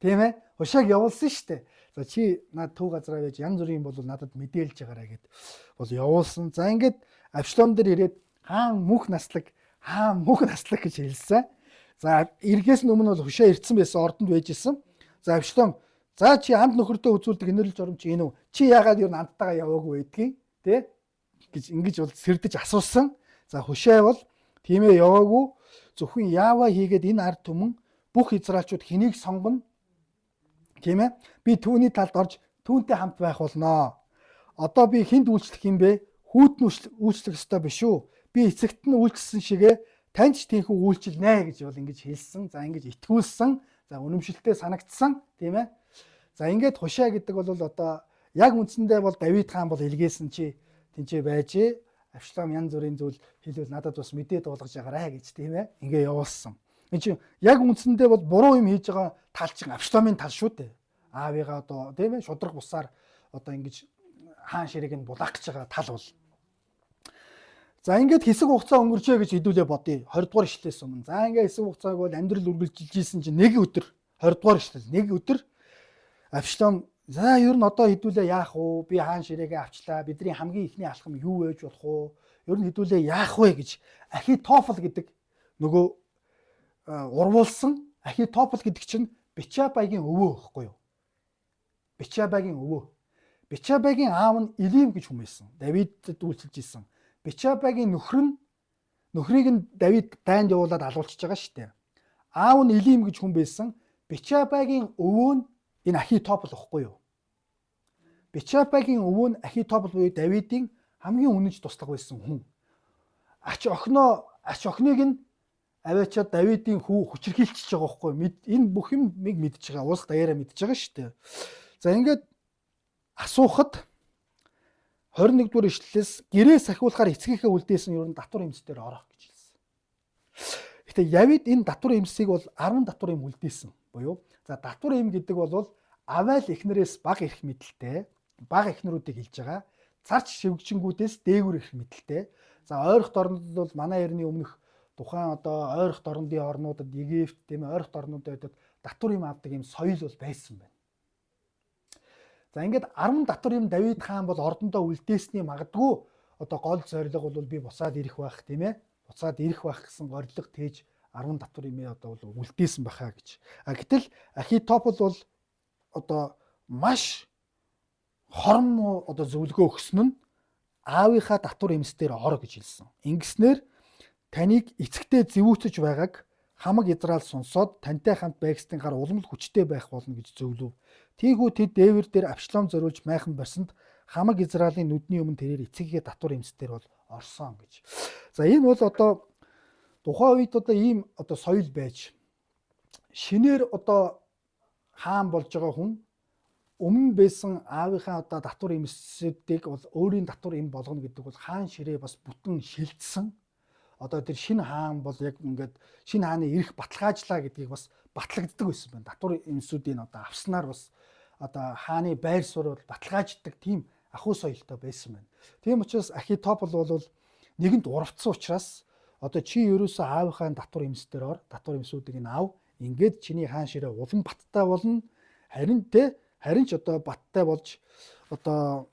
тийм ээ Хушайг явуулсан шүү дээ. За чи над төв газараа байж янз бүрийн бол надад мэдээлж байгаарай гэд бол явуулсан. За ингээд Авшалом дээр ирээд хаан мөнх наслаг хаан мөнх наслаг гэж хэлсэн. За эргээс нь өмнө бол Хушай ирсэн байсан ордонд байж исэн. За Авшалом за чи анд нөхөртөө үзүүлдэг инэрл журам чи энэ үү? Чи яагаад юу андтайгаа яваагүй байдгийг тэ гэж ингэж бол сэрдэж асуусан. За Хушай бол тийм ээ яваагүй зөвхөн Яава хийгээд энэ ард түмэн бүх израилчууд хэнийг сонгоно тийм ээ би түүний талд орж түүнтэй хамт байх болноо. Одоо би хүнд үйлчлэх юм бэ? Хүүт нь үйлчлэх ёстой биш үү? Би эцэгт нь үйлчилсэн шигэ танд ч тийхүү үйлчилнэ гэж бол ингэж хэлсэн. За ингэж итгүүлсэн. За үнэмшилтэй санагдсан тийм ээ. За ингээд Хушаа гэдэг бол одоо яг үндсэндээ бол Давид хаан бол илгээсэн чи тэнцээ байжээ. Авшалом янз бүрийн зүйл хэлвэл надад бас мэдээ дуулгаж байгаарай гэж тийм ээ. Ингээ явуулсан. Энд чинь яг үндсэндээ бол буруу юм хийж байгаа тал чинь Авшаломын тал шүү дээ. Аавыгаа одоо тийм ээ шудраг бусаар одоо ингэж хаан ширээг нь булаах гэж байгаа тал бол. За ингээд хэсэг хугацаа өнгөрчээ гэж хэдүүлээ бодъё. 20 дугаар ишлээс өмнө. За ингээд хэсэг хугацааг бол амьдрал үргэлжилж исэн чинь нэг өдөр 20 дугаар ишлэл нэг өдөр Авшалом за ер нь одоо хэдүүлээ яах вэ? Би хаан ширээгээ авчлаа. Бидний хамгийн ихний алхам юу байж болох вэ? Ер нь хэдүүлээ яах вэ гэж Ахитофел гэдэг нөгөө урвуулсан Ахитофел гэдэг чинь Бичабагийн өвөө байхгүй юу? Бичабагийн өвөө. Бичабагийн аав нь Илим гэж хүн байсан. Давидэд үйлчилж исэн. Бичабагийн нөхөр нь нөхрийг нь Давид дайнд явуулаад алуулчихж байгаа шүү дээ. Аав нь Илим гэж хүн байсан. Бичабагийн өвөө нь энэ Ахитофел байхгүй юу? Бичабагийн өвөө нь Ахитофел буюу Давидын хамгийн үнэнч туслах байсан хүн. Ач охиныг нь аваачаад Давидын хүү хүчирхийлчихэж байгаа байхгүй энэ бүх юмыг мэдж байгаа, улс даяараа мэдж байгаа шүү дээ. За ингээд асуухад 21 дугаар ишлэлээс гэрээ сахиулахаар эцгийнхээ үлдээсэн ер нь татвар эмс дээр орох гэж хэлсэн. Гэтэ Явид энэ татвар эмсийг бол 10 татвар эм үлдээсэн буюу за татвар эм гэдэг бол аваал эхнэрээс бага эрх мэдэлтэй, бага эхнэрүүдийг хэлж байгаа. Царч шивгчэнгүүдээс дээгүр эрх мэдэлтэй. За ойрхот орнод бол манай эртний өмнөх тухайн одоо ойрхот орнодын орнуудад Египт тийм ойрхот орнуудад татвар юм авдаг юм соёл бол байсан байна. За ингээд 10 татвар юм Давид хаан бол ордондоо үлдээсний магадгүй одоо гол зорилго бол би буцаад ирэх байх тийм ээ. Буцаад ирэх байх гэсэн горилго тээж 10 татвар юмээ одоо бол үлдээсэн баха гэж. А гэтэл Ахитопол бол одоо маш хорм одоо зөвлөгөө өгсөн нь аавынхаа татвар эмс дээр ор гэж хэлсэн. Ингэснээр таныг эцэгтэй зэвүүцэж байгааг хамаг Израиль сонсоод тантай хамт байгстын гар улам л хүчтэй байх болно гэж зөвлөв. Тийхүү тэд дээвэр дээр Авшалом зориулж майхан барьсанд хамаг Израилийн нүдний өмнө тэрээр эцгийгээ татвар эмс дээр бол орсон гэж. За энэ бол одоо тухайн үед одоо ийм одоо соёл байж шинээр одоо хаан болж байгаа хүн өмнө байсан аавынхаа одоо татвар эмсүүдийг бол өөрийн татвар эм болгоно гэдэг бол хаан ширээ бас бүтэн шилжсэн. Одоо тэр шинэ хаан бол яг ингээд шинэ хааны эрх баталгаажлаа гэдгийг бас батлагддаг байсан байна. Татвар эмсүүдийг одоо авснаар бас одоо хааны байр суурь бол баталгааждаг тийм ахуй соёлтой байсан байна. Тийм учраас Ахитопол бол нэгэнт урвцсан учраас одоо чи ерөөсөө аавынхаа татвар эмс дээр ор, татвар эмсүүдийг нь ав. Ингээд чиний хаан ширээ улам баттай болно. Харин те харин ч одоо баттай болж одоо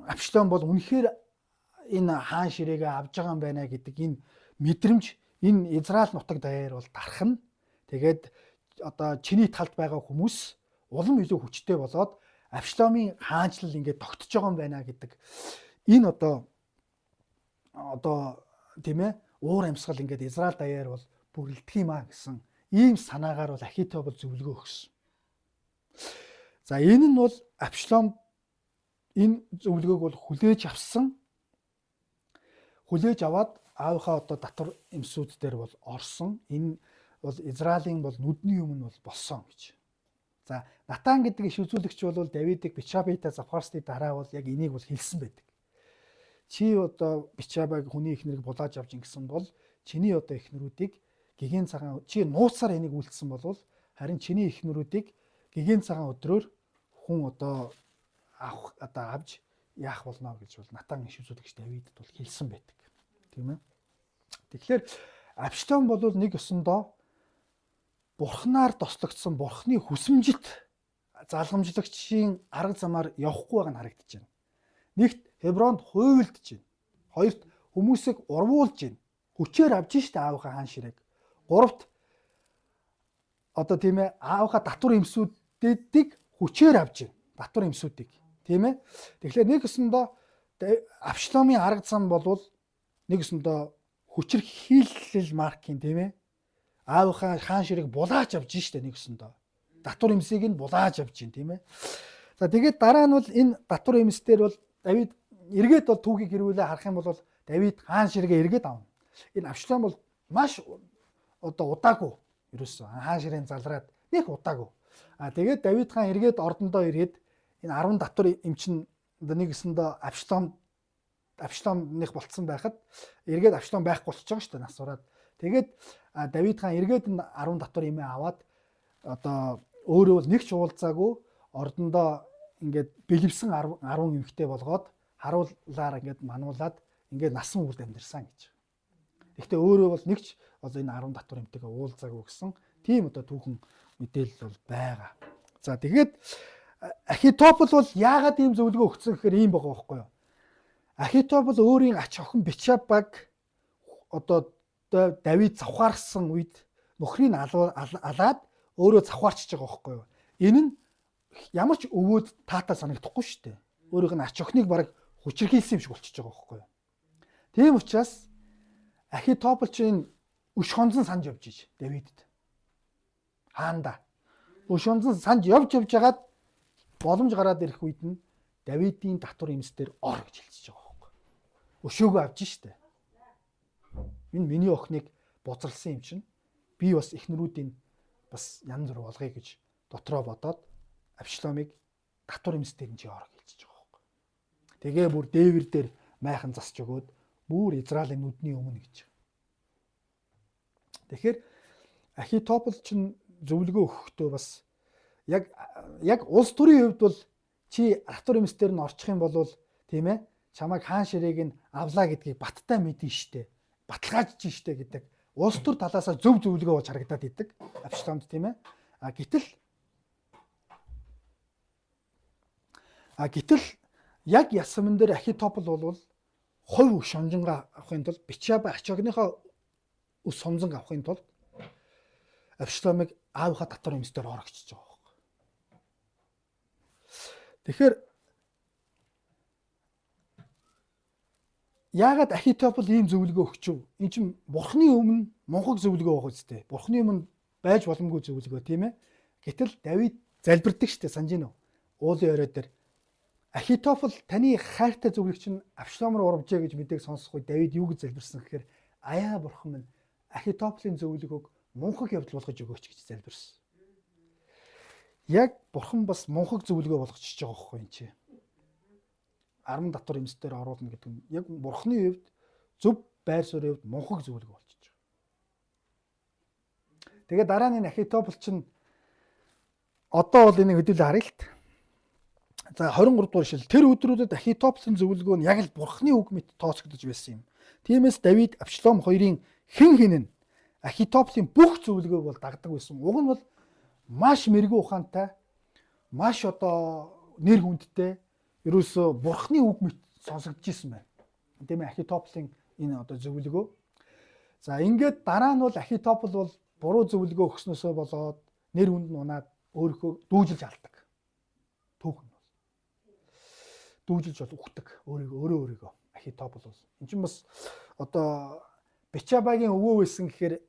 Авшалом бол үнэхээр энэ хаан ширээгээ авж байгаа юм байна гэдэг энэ мэдрэмж энэ Израиль нутаг даяар бол дархна. Тэгээд одоо чиний талд байгаа хүмүүс улам илүү хүчтэй болоод Авшаломын хаанчлал ингээд тогтож байгаа юм байна гэдэг энэ одоо тийм ээ уур амьсгал ингээд Израиль даяар бол бүрлдэх юм а гэсэн ийм санаагаар бол Ахитопол зөвлөгөө өгсөн. За энэ нь бол Авшалом энэ зөвлөгөөг бол хүлээж авсан. Хүлээж аваад аавынхаа одоо татвар эмсүүд дээр бол орсон. Энэ бол Израилийн бол нүдний өмнө бол болсон гэж. За Натан гэдэг иш үзүүлэгч бол Давидыг Бичабитай завхаарсны дараа бол яг энийг бол хэлсэн байдаг. Чи одоо Бичабаг хүний эхнэрийг булааж авч ингэсэн бол чиний одоо эхнэрүүдийг гэгээн цагаан чи нууцаар энийг үйлдсэн бол харин чиний эхнэрүүдийг гэгээн цагаан өдрөөр хүн одоо авах одоо авч яах болно гэж бол Натан иш үзүүлэгч Давидэд бол хэлсэн байдаг. Тийм ээ. Тэгэхээр Авшалом бол нэг ёсондоо бурхнаар тослогдсон бурхны хүсэмжит залгамжлагчийн арга замаар явахгүй байгаа нь харагдаж байна. Нэгт Хебронд хуйлдж байна. Хоёрт хүмүүсийг урвуулж байна. Хүчээр авч штэ аавынхаа хаан ширээг. Гуравт одоо тийм ээ аавынхаа татвар эмсүүдийг хүчээр авч байна. Татвар эмсүүдийг. Тийм ээ. Тэгэхээр нэг өсөндөө Авшаломын арга зам болвол нэг өсөндөө хүчирхийлэл маркийн тийм ээ. Аавынхаа хаан ширээг булааж авч штэ нэг өсөндөө. Татвар эмсийг нь булааж авч байна тийм ээ. За тэгээд дараа нь бол энэ татвар эмс дээр бол Давид эргээд бол түүхийг хэрвүүлээ харах юм бол Давид хаан ширэгээ эргээд авна. Энэ Авшалом бол маш одоо удаагүй ерөөсөө хаан ширээн залраад нэг удаагүй. А тэгээд Давид хаан эргээд ордондоо ирээд энэ 10 татвар эмчин одоо нэг гэсэндээ Авшаломных болцсон байхад эргээд Авшалом байхгүй болчихж байгаа шүү дээ нас ураад. Тэгээд Давид хаан эргээд энэ 10 татвар эмээ аваад одоо өөрөө бол нэг ч уулзаагүй ордондоо ингээд бэлэвсэн 10 эмэгтэй болгоод харууллаар ингээд мануулад ингээд насан үрд амьдэрсэн гэж. Гэхдээ өөрөө бол нэг ч бол энэ 10 татвар эмтэйгээ уулзаагүй гэсэн тийм одоо түүхэн мэдээлэл бол байгаа. За тэгээд Ахитопол бол яагаад ийм зөвлөгөө өгсөн гэхээр ийм байгаа байхгүй юу? Ахитопол өөрийн ач охин Бичабаг одоо Давид завхаарсан үед нөхрийг алаад өөрөө завхаарчиж байгаа байхгүй юу? Энэ нь ямар ч өвөөд таатай санагдахгүй шүү дээ. Өөрийнх нь ач охиныг бараг хүчирхийлсэн юм шиг болчихж байгаа байхгүй юу? Тийм учраас Ахитопол чинь өш хонзон санаж явж иж Давидэд. Хаанда. Өш хонзон санаж явж явж хагаад боломж гараад ирэх үед нь Давидын татвар эмс дээр ор гэж хэлчихэж байгаа байхгүй. Өшөөгөө авч штэ. Энэ миний охиныг бузралсан юм чинь би бас эхнэрүүдийн бас янз бүр болгоё гэж дотроо бодоод Авшаломыг татвар эмс дээр нь чи орох гэлжиж байгаа байхгүй. Тэгээ бүр дээвэр дээр майхан засч өгөөд бүр Израилийн нүдний өмнө гэж. Тэгэхээр Ахитопол чинь зөвлөгөө өгөхдөө бас яг улс төрийн хувьд бол чи татвар эмс дээр нь орчих юм бол тийм ээ чамайг хаан ширээг нь авлаа гэдгийг баттай мэдэн штэ. Баталгаажж штэ гэдэг улс төр талаасаа зөв зөвлөгөө болж харагдаад идэг. Авшаломд тийм ээ. А гэтэл яг ясман дээр Ахитопол бол хувь шонжингаа авахын тулд Бичаба ачаагныхаа өс сомзонг авахын тулд Авшаломыг аавынхаа татвар эмсдээр орогчж байгаа байхгүй. Тэгэхээр яагаад Ахитопол ийм зөвлөгөө өгчөв? Эн чинь бурхны өмнө мунхаг зөвлөгөө авах үстэй. Бурхны өмнө байж боломгүй зөвлөгөө тийм ээ. Гэтэл Давид залбирдаг штэ санаж гинөө. Уулын орой дээр Ахитофел таны хайртай зөвлөгч нь Авшалом руу урвжээ гэж мэдээг сонсох үед Давид юу гэж залбирсан гэхээр аяа бурхан минь Ахитофлийн зөвлөгөөг мунхаг явдал болгож өгөөч гэж залбирсан. Яг бурхан бас мунхаг зөвлөгөө болгочихж байгаа байхгүй юм чи. 10 татвар эмсдээр оруулна гэдэг нь яг бурханы хувьд зөв байр суурийн хувьд мунхаг зөвлөгөө болчихж байгаа. Тэгээ дараа нь Ахитофел чинь одоо бол энийг хэдүүлээ харъя л та. За 23 дугаар шил тэр өдрүүдэд Ахитофлийн зөвлөгөө нь яг л бурхны үг мэт тооцогдож байсан юм. Тиймээс Давид Авшалом хоёрын хэн хэн нь Ахитофлийн бүх зөвлөгөөг бол дагдаг байсан. Уг нь бол маш мэрэгүү ухаантай, маш одоо нэр хүндтэй ерөөсөө бурхны үг мэт сонсогдож исэн байна. Тийм ээ Ахитофлийн энэ одоо зөвлөгөө. За ингээд дараа нь бол Ахитофл бол буруу зөвлөгөө өгснөөсөө болоод нэр хүнд нь унаад өөрийнхөө дүүжилж алдаг. Түүхэн бол дүүжилж бол үхдэг. Өөрийгөө Ахитофл бол. Энд чинь бас одоо Бичабагийн өвөө байсан гэхээр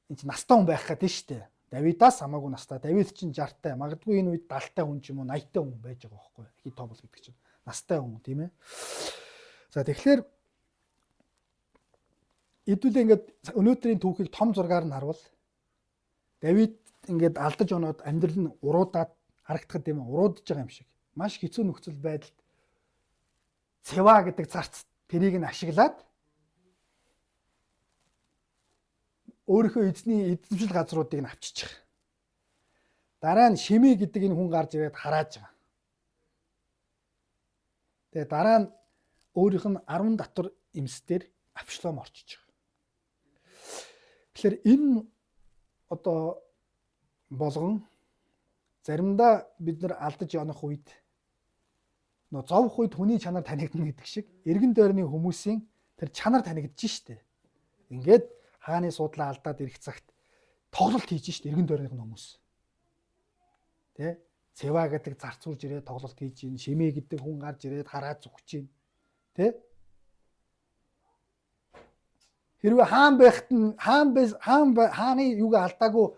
энэ чинь настай хүн байх гэдэг нь шүү дээ. Давидаас хамаагүй настай. Давид чинь 60-тай, магадгүй энэ үед 70-тай хүн ч юм уу 80-тай хүн байж байгаа байхгүй юу? Ахитофл гэдэг чинь настай хүн тийм ээ. За тэгэхээр хэдүүлээ ингээд өнөөдрийн түүхийг том зургаар нь харвал Давид ингээд алдаж оноод амьдрал нь уруудаад харагдахад тийм ээ уруудж байгаа юм шиг. Маш хэцүү нөхцөл байдалд Цэва гэдэг зарц тэрийг нь ашиглаад өөрийнхөө эзний эзэмшил газруудыг нь авчичих. Дараа нь Шими гэдэг энэ хүн гарч ирээд харааж байгаа. Тэгээ дараа нь өөрийнх нь 10 татвар эмсдэр Авшалом орчиж байгаа. Тэгэхээр энэ одоо болгон заримдаа бид нар алдаж явах үед нөө зовх үед хүний чанар танигдана гэдэг шиг эргэн тойрны хүмүүсийн тэр чанар танигдж штэ. Ингээд хааны суудлаа алдаад ирэх цагт тоглолт хийж штэ эргэн тойрных нь хүмүүс. Тэ? Цэва гэдэг зарцуулж ирээд тоглолт хийж гин, Шимэ гэдэг хүн гарч ирээд хараад зүгч гин. Тэ? Хэрвээ хаан байхад нь хаан хааны юуг алдаагүй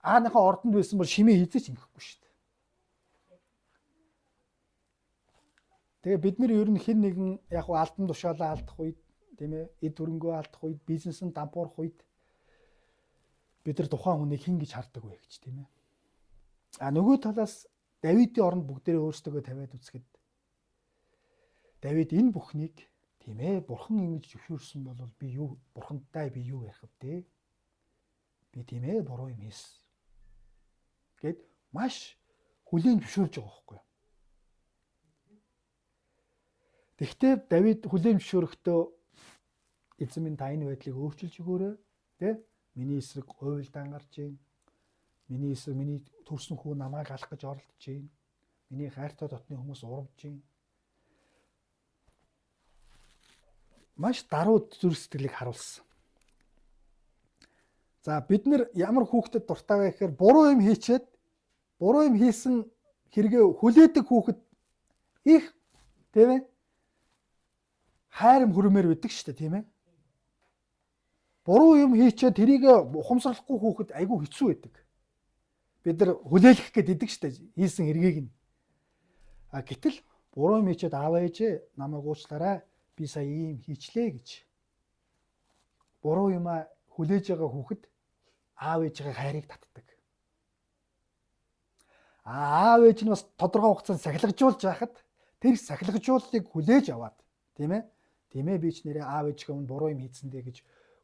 хааныхаа ордонд байсан бол Шимэ хийзэж ингэхгүй шүү дээ. Тэгээ бид нар ер нь хэн нэгэн яг алдан тушаалаа алдах үед тийм ээ эд хөрөнгөө алдах үед бизнес нь дампуурах үед бид нар тухайн хүнийг хэн гэж хардаг вэ гэж тийм ээ. А нөгөө талаас Давидын оронд бүгдээрээ өөрсдөө тавиад үзэхэд Давид энэ бүхнийг тийм ээ бурхан ингэж зөвшөөрсөн бол би юу бурхантай би юу ярих вэ? Би тийм ээ буруу юм хийсэн гэд маш хүлээн зөвшөөрж байгаа байхгүй юу? Тэгвэл Давид хүлээн зөвшөөрөхдөө эзэн минь та энэ байдлыг өөрчилж өгөөрэй тэ? Миний эсрэг уйлдаан гарч ийн. Миний эсрэг миний төрсөн хүү намайг алах гэж оролдож ийн. Миний хайртай дотны хүмүүс урамж ийн. Маш даруй зүрх сэтгэлийг харуулсан. За бид нэр ямар хүүхдэд дуртай вэ гэхээр буруу юм хийчээд буруу юм хийсэн хэрэгээ хүлээдэг хүүхэд их тийм ээ хайрм хөрмээр байдаг шүү дээ тийм ээ. Буруу юм хийчээд тэрийг ухамсарлахгүй хүүхэд айгүй хэцүү байдаг. Бид нар хүлээлгэх гээд идэг шүү дээ хийсэн хэргийг нь. А гэтэл буруу юм хийчээд аав ээжээ намайг уучлаарай би сая ийм хийчлээ гэж. Буруу юмаа хүлээж байгаа хүүхэд аав ээжийнхээ хайрыг татдаг. Аав ээж нь бас тодорхой хугацаанд сахилгажуулж байхад тэр сахилгажууллыг хүлээж аваад, тийм ээ. Тийм ээ, би ч нэрээ аав ээжийнхээ өмнө буруу юм хийсэн дээ гэж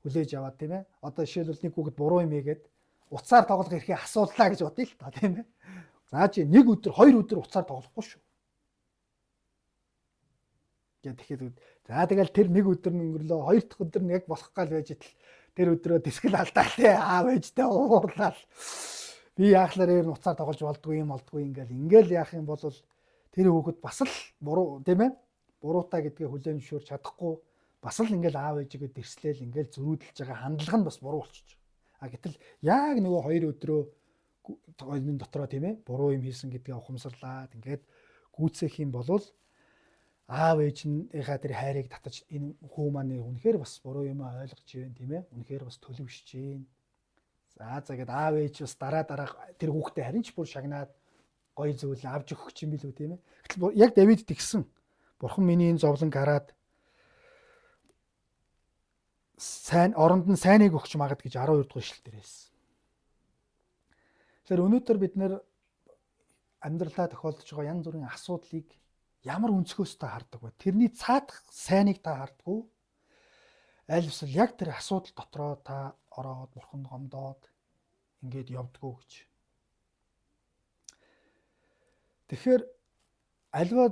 хүлээж аваад, тийм ээ. Одоо жишээлбэл, нэг хүүхэд буруу юм хийгээд уцаар тоглох эрхийг асууллаа гэж бодъё л та, тийм ээ. За, чи нэг өдөр, 2 өдөр уцаар тоглохгүй шүү. Гэ тэгэхээр за, тэгэл тэр нэг өдөр нь өнгөрлөө, хоёр дахь өдөр нь яг болох гал байж итэл тэр өдрөө тэсгэл алдаа те, аав ээжтэй уурлал, би яахлаар ер нь уцаар тоглож болдгүй юм болдгүй, ингээл ингээл яах юм бол тэр хүүхэд бас л буруу, тийм ээ, буруутай гэдгээ хүлээн зөвшөөрч чадахгүй, бас л ингээл аав ээжигээ дэрслээл, ингээл зөрүүдэлж байгаа хандлага нь бас буруу болчих. А гэтэл яг нөгөө 2 өдрөө энэ дотроо, тийм ээ, буруу юм хийсэн гэдгээ ухамсарлаад ингээд гүйцээх юм бол аав ээж нийнхаа тэр хайрыг татаж, энэ хүү маань үнэхээр бас буруу юм ойлгож байна, тийм ээ, үнэхээр бас төлөвшөж байна. За за гэд аав ээж бас дараа дараа тэр хүүхдээ харин ч бүр шагнаад гоё зүйл авч өгөх юм билүү, тийм ээ. Гэтэл яг Давид тэгсэн. Бурхан миний энэ зовлон гараад сайн оронд нь сайныг өгч магад гэж 12 дугаар ишлэл дээр хэлсэн. Тэгэхээр өнөөдөр бид нэр амьдралаа тохиолдож байгаа янз бүрийн асуудлыг ямар өнцгөөс та хардаг вэ? Тэрний цаадах сайныг та хардаг уу? Аль эсвэл яг тэр асуудал дотроо та ороод бурханд гомдоод ингээд явдгүү гэж. Тэгэхээр аливаа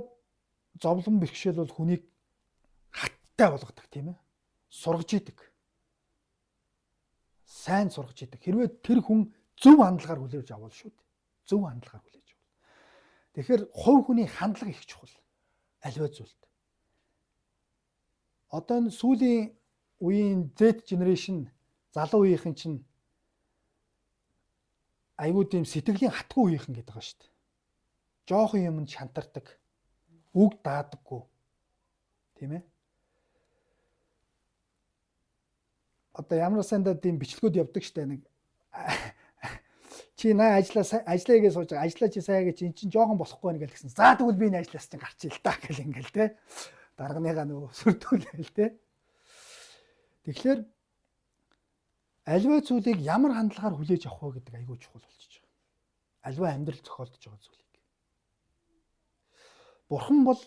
зовлон бэрхшээл бол хүнийг хаттай болгодог, тийм ээ. Сургаж идэг. Сайн сургаж идэг. Хэрвээ тэр хүн зөв хандлагаар хүлээж авал шүү дээ. Зөв хандлагаар хүлээж авал. Тэгэхээр хувь хүний хандлага их чухал. Аливаа зүйлд. Одоо энэ сүүлийн үеийн Z generation залуу үеийнхэн чинь айгуу тийм сэтгэлийн хатгүй үеийнхэн гэдэг байгаа шүү дээ. Жохон юмд шантардаг. Үг даадаггүй. Тийм ээ. Одоо ямар сандаа тийм бичлэгүүд явдаг штэ, нэг чи наа ажиллаа ажиллаа гэж сууж байгаа. Ажиллаа чи сайн гэж эн чинь жоохон болохгүй байна гэл гэсэн. За, тэгвэл би энэ ажлаас чинь гарч ил та гэл ингээл те. Дарганыгаа нөгөө сүрдүүлээл те. Тэгэхээр аливаа зүйлийг ямар хандлагаар хүлээж авах вэ гэдэг айгүй чухал болчихж байгаа. Аливаа амьдрал зохиолдож байгаа зүйлийг. Бурхан бол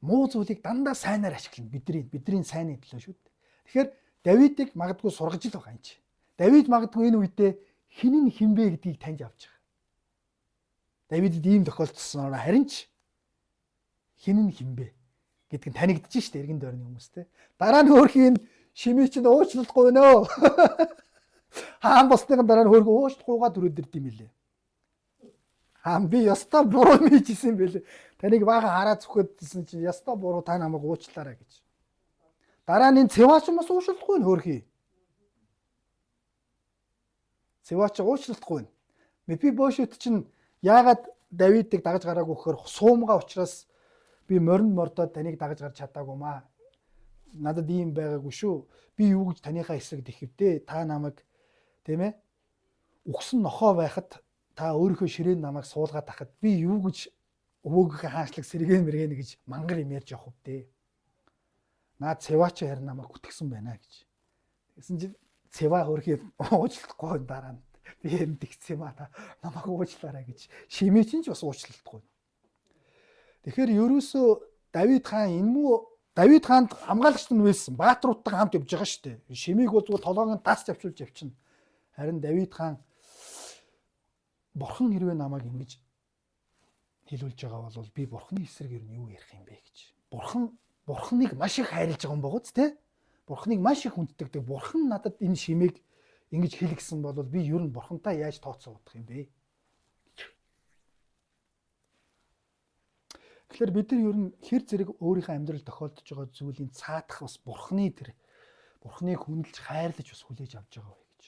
муу зүйлийг дандаа сайнаар ашиглана. Бидний сайнны төлөө шүү дээ. Тэгэхээр Давидыг магадгүй сургаж л байгаа юм чи. Давид магадгүй энэ үедээ хэн нь хэн бэ гэдгийг таньж авч байгаа. Давидэд ийм тохиолдолсноор харин ч хэн нь хэн бэ гэдг нь танигдж штэ эргэн тойрны хүмүүстэй. Дараа нь хөөрхийн Шимий чинь уучлахгүй нөө. Хаан болсныхан дараа нь хөөрхөн уучлахгүйгаа түрүүд ирд юм билээ. Хаан, би ёстой буруу хийжсэн бэлээ. Таныг баахан хараа зүхэдсэн чинь ёстой буруу, та намайг уучлаарай гэж. Дараа нь энэ Цэвач бас уучлахгүй нь хөөрхий. Цэвач уучлахгүй. Мепибошет чинь яагаад Давидыг дагаж гараагүй гэхээр суумгаа учраас би морин мордоод таныг дагаж гарч чадаагүй маа. Надад ийм байгаагүй шүү. Би юу гэж таныхаа эсрэг тэхэвдээ. Та намайг, тийм ээ, үхсэн нохоо байхад та өөрийнхөө ширээнд намайг суулгаад тахад би юу гэж өвөөгийнхээ хаанчлаг сэргэн мэргэн гэж мангар юм ярьж явах вдээ. Наа Цэвач харин намайг гүтгсэн байна гэж. Тэгсэн чинь Цэва хөрхий уучлахгүй, дараа нь би юм тэгсэн юм а, та намайг уучлаарай гэж. Шимээ чинь ч бас уучлалдахгүй. Тэгэхээр ерөөсөө Давид хаан энэ мүү Давид хаанд хамгаалагч нь байсан. Бааtruудтайгаа хамт явж байгаа шүү дээ. Шимийг бол зүгээр толгойн тас авчулж явчихна. Харин Давид хаан бурхан хэрвээ намайг ингэж хэлүүлж байгаа бол би бурханы эсрэг ер нь юу ярих юм бэ гэж. Бурханыг маш их хайрлаж байгаа юм богоц те. Бурханыг маш их хүндэтгдэг. Бурхан надад энэ шимийг ингэж хэлгэсэн бол би ер нь бурхантай яаж тооцоо удах юм бэ? Тэгэхээр бид нар ер нь хэр зэрэг өөрийнхөө амьдрал тохиолдож байгаа зүйлийн цаатах бас бурханы тэр бурханыг хүндэлж хайрлаж бас хүлээж авч байгаа вэ гэж.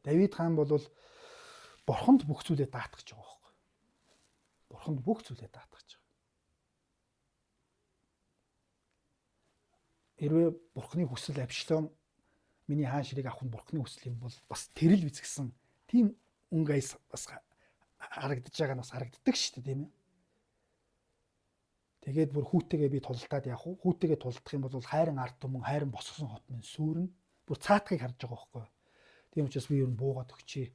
Давид хаан бол бурханд бүх зүйлээ даатгаж байгаа байхгүй. Бурханд бүх зүйлээ даатгаж байгаа. Хэрвээ бурханы хүсэл Авшилом миний хаан ширийг авах нь бурханы хүсэл юм бол бас тэрэл бизгсэн тийм өнгө аяс бас харагдаж байгаа нь бас харагддаг шүү дээ, тийм ээ. Тэгээд бүр хүүтэйгээ би тултаад явах уу? Хүүтэйгээ тулдах юм бол хайран ард түмэн, хайран босгосон хот минь сүрнэ. Бүр цаатахыг харж байгаа байхгүй юу? Тийм учраас би ер нь буугаад өгчээ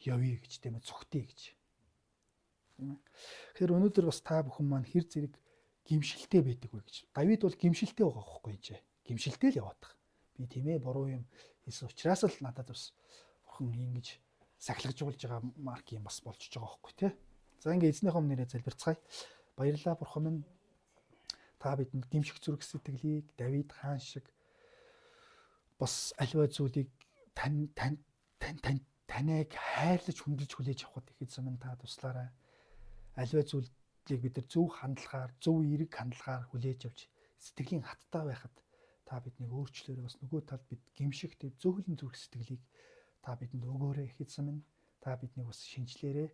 явъя гэж, тийм ээ, цогтъё гэж. Тийм ээ. Тэгэхээр өнөөдөр бас та бүхэн маань хэр зэрэг гимшилтэй байдаг вэ гэж. Давид бол гимшилтэй байгаа байхгүй юу? Гимшилтэй л яваад байгаа. Би тийм ээ буруу юм хийсэн учраас л надад бас бурхан ингэж сахилгажуулж байгаа марк юм бас болчихж байгаа байхгүй тий. За, ингээ эзнийхээ өмнө нэрээ залбирцгаая. Баярлалаа, бурхан минь, та бидэнд гимших зүрх сэтгэлийг, Давид хаан шиг бас аливаа зүйлийг тань тань тань тань танайг хайрлаж, хүндэлж хүлээж авахд, их эзэн минь, та туслаарай. Аливаа зүйлийг бид нар зөв хандлагаар, зөв эерэг хандлагаар хүлээж авч сэтгэлийн хаттай байхад та биднийг өөрчлөөрэй. Бас нөгөө талд бид гимших төв зөөлөн зүрх сэтгэлийг та бидэнд өгөөрэй, их эзэн минь. Та биднийг бас шинчлээрэй.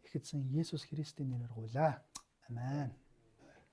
Их эзэн Есүс Христийн нэрээр гуйлаа. Амен.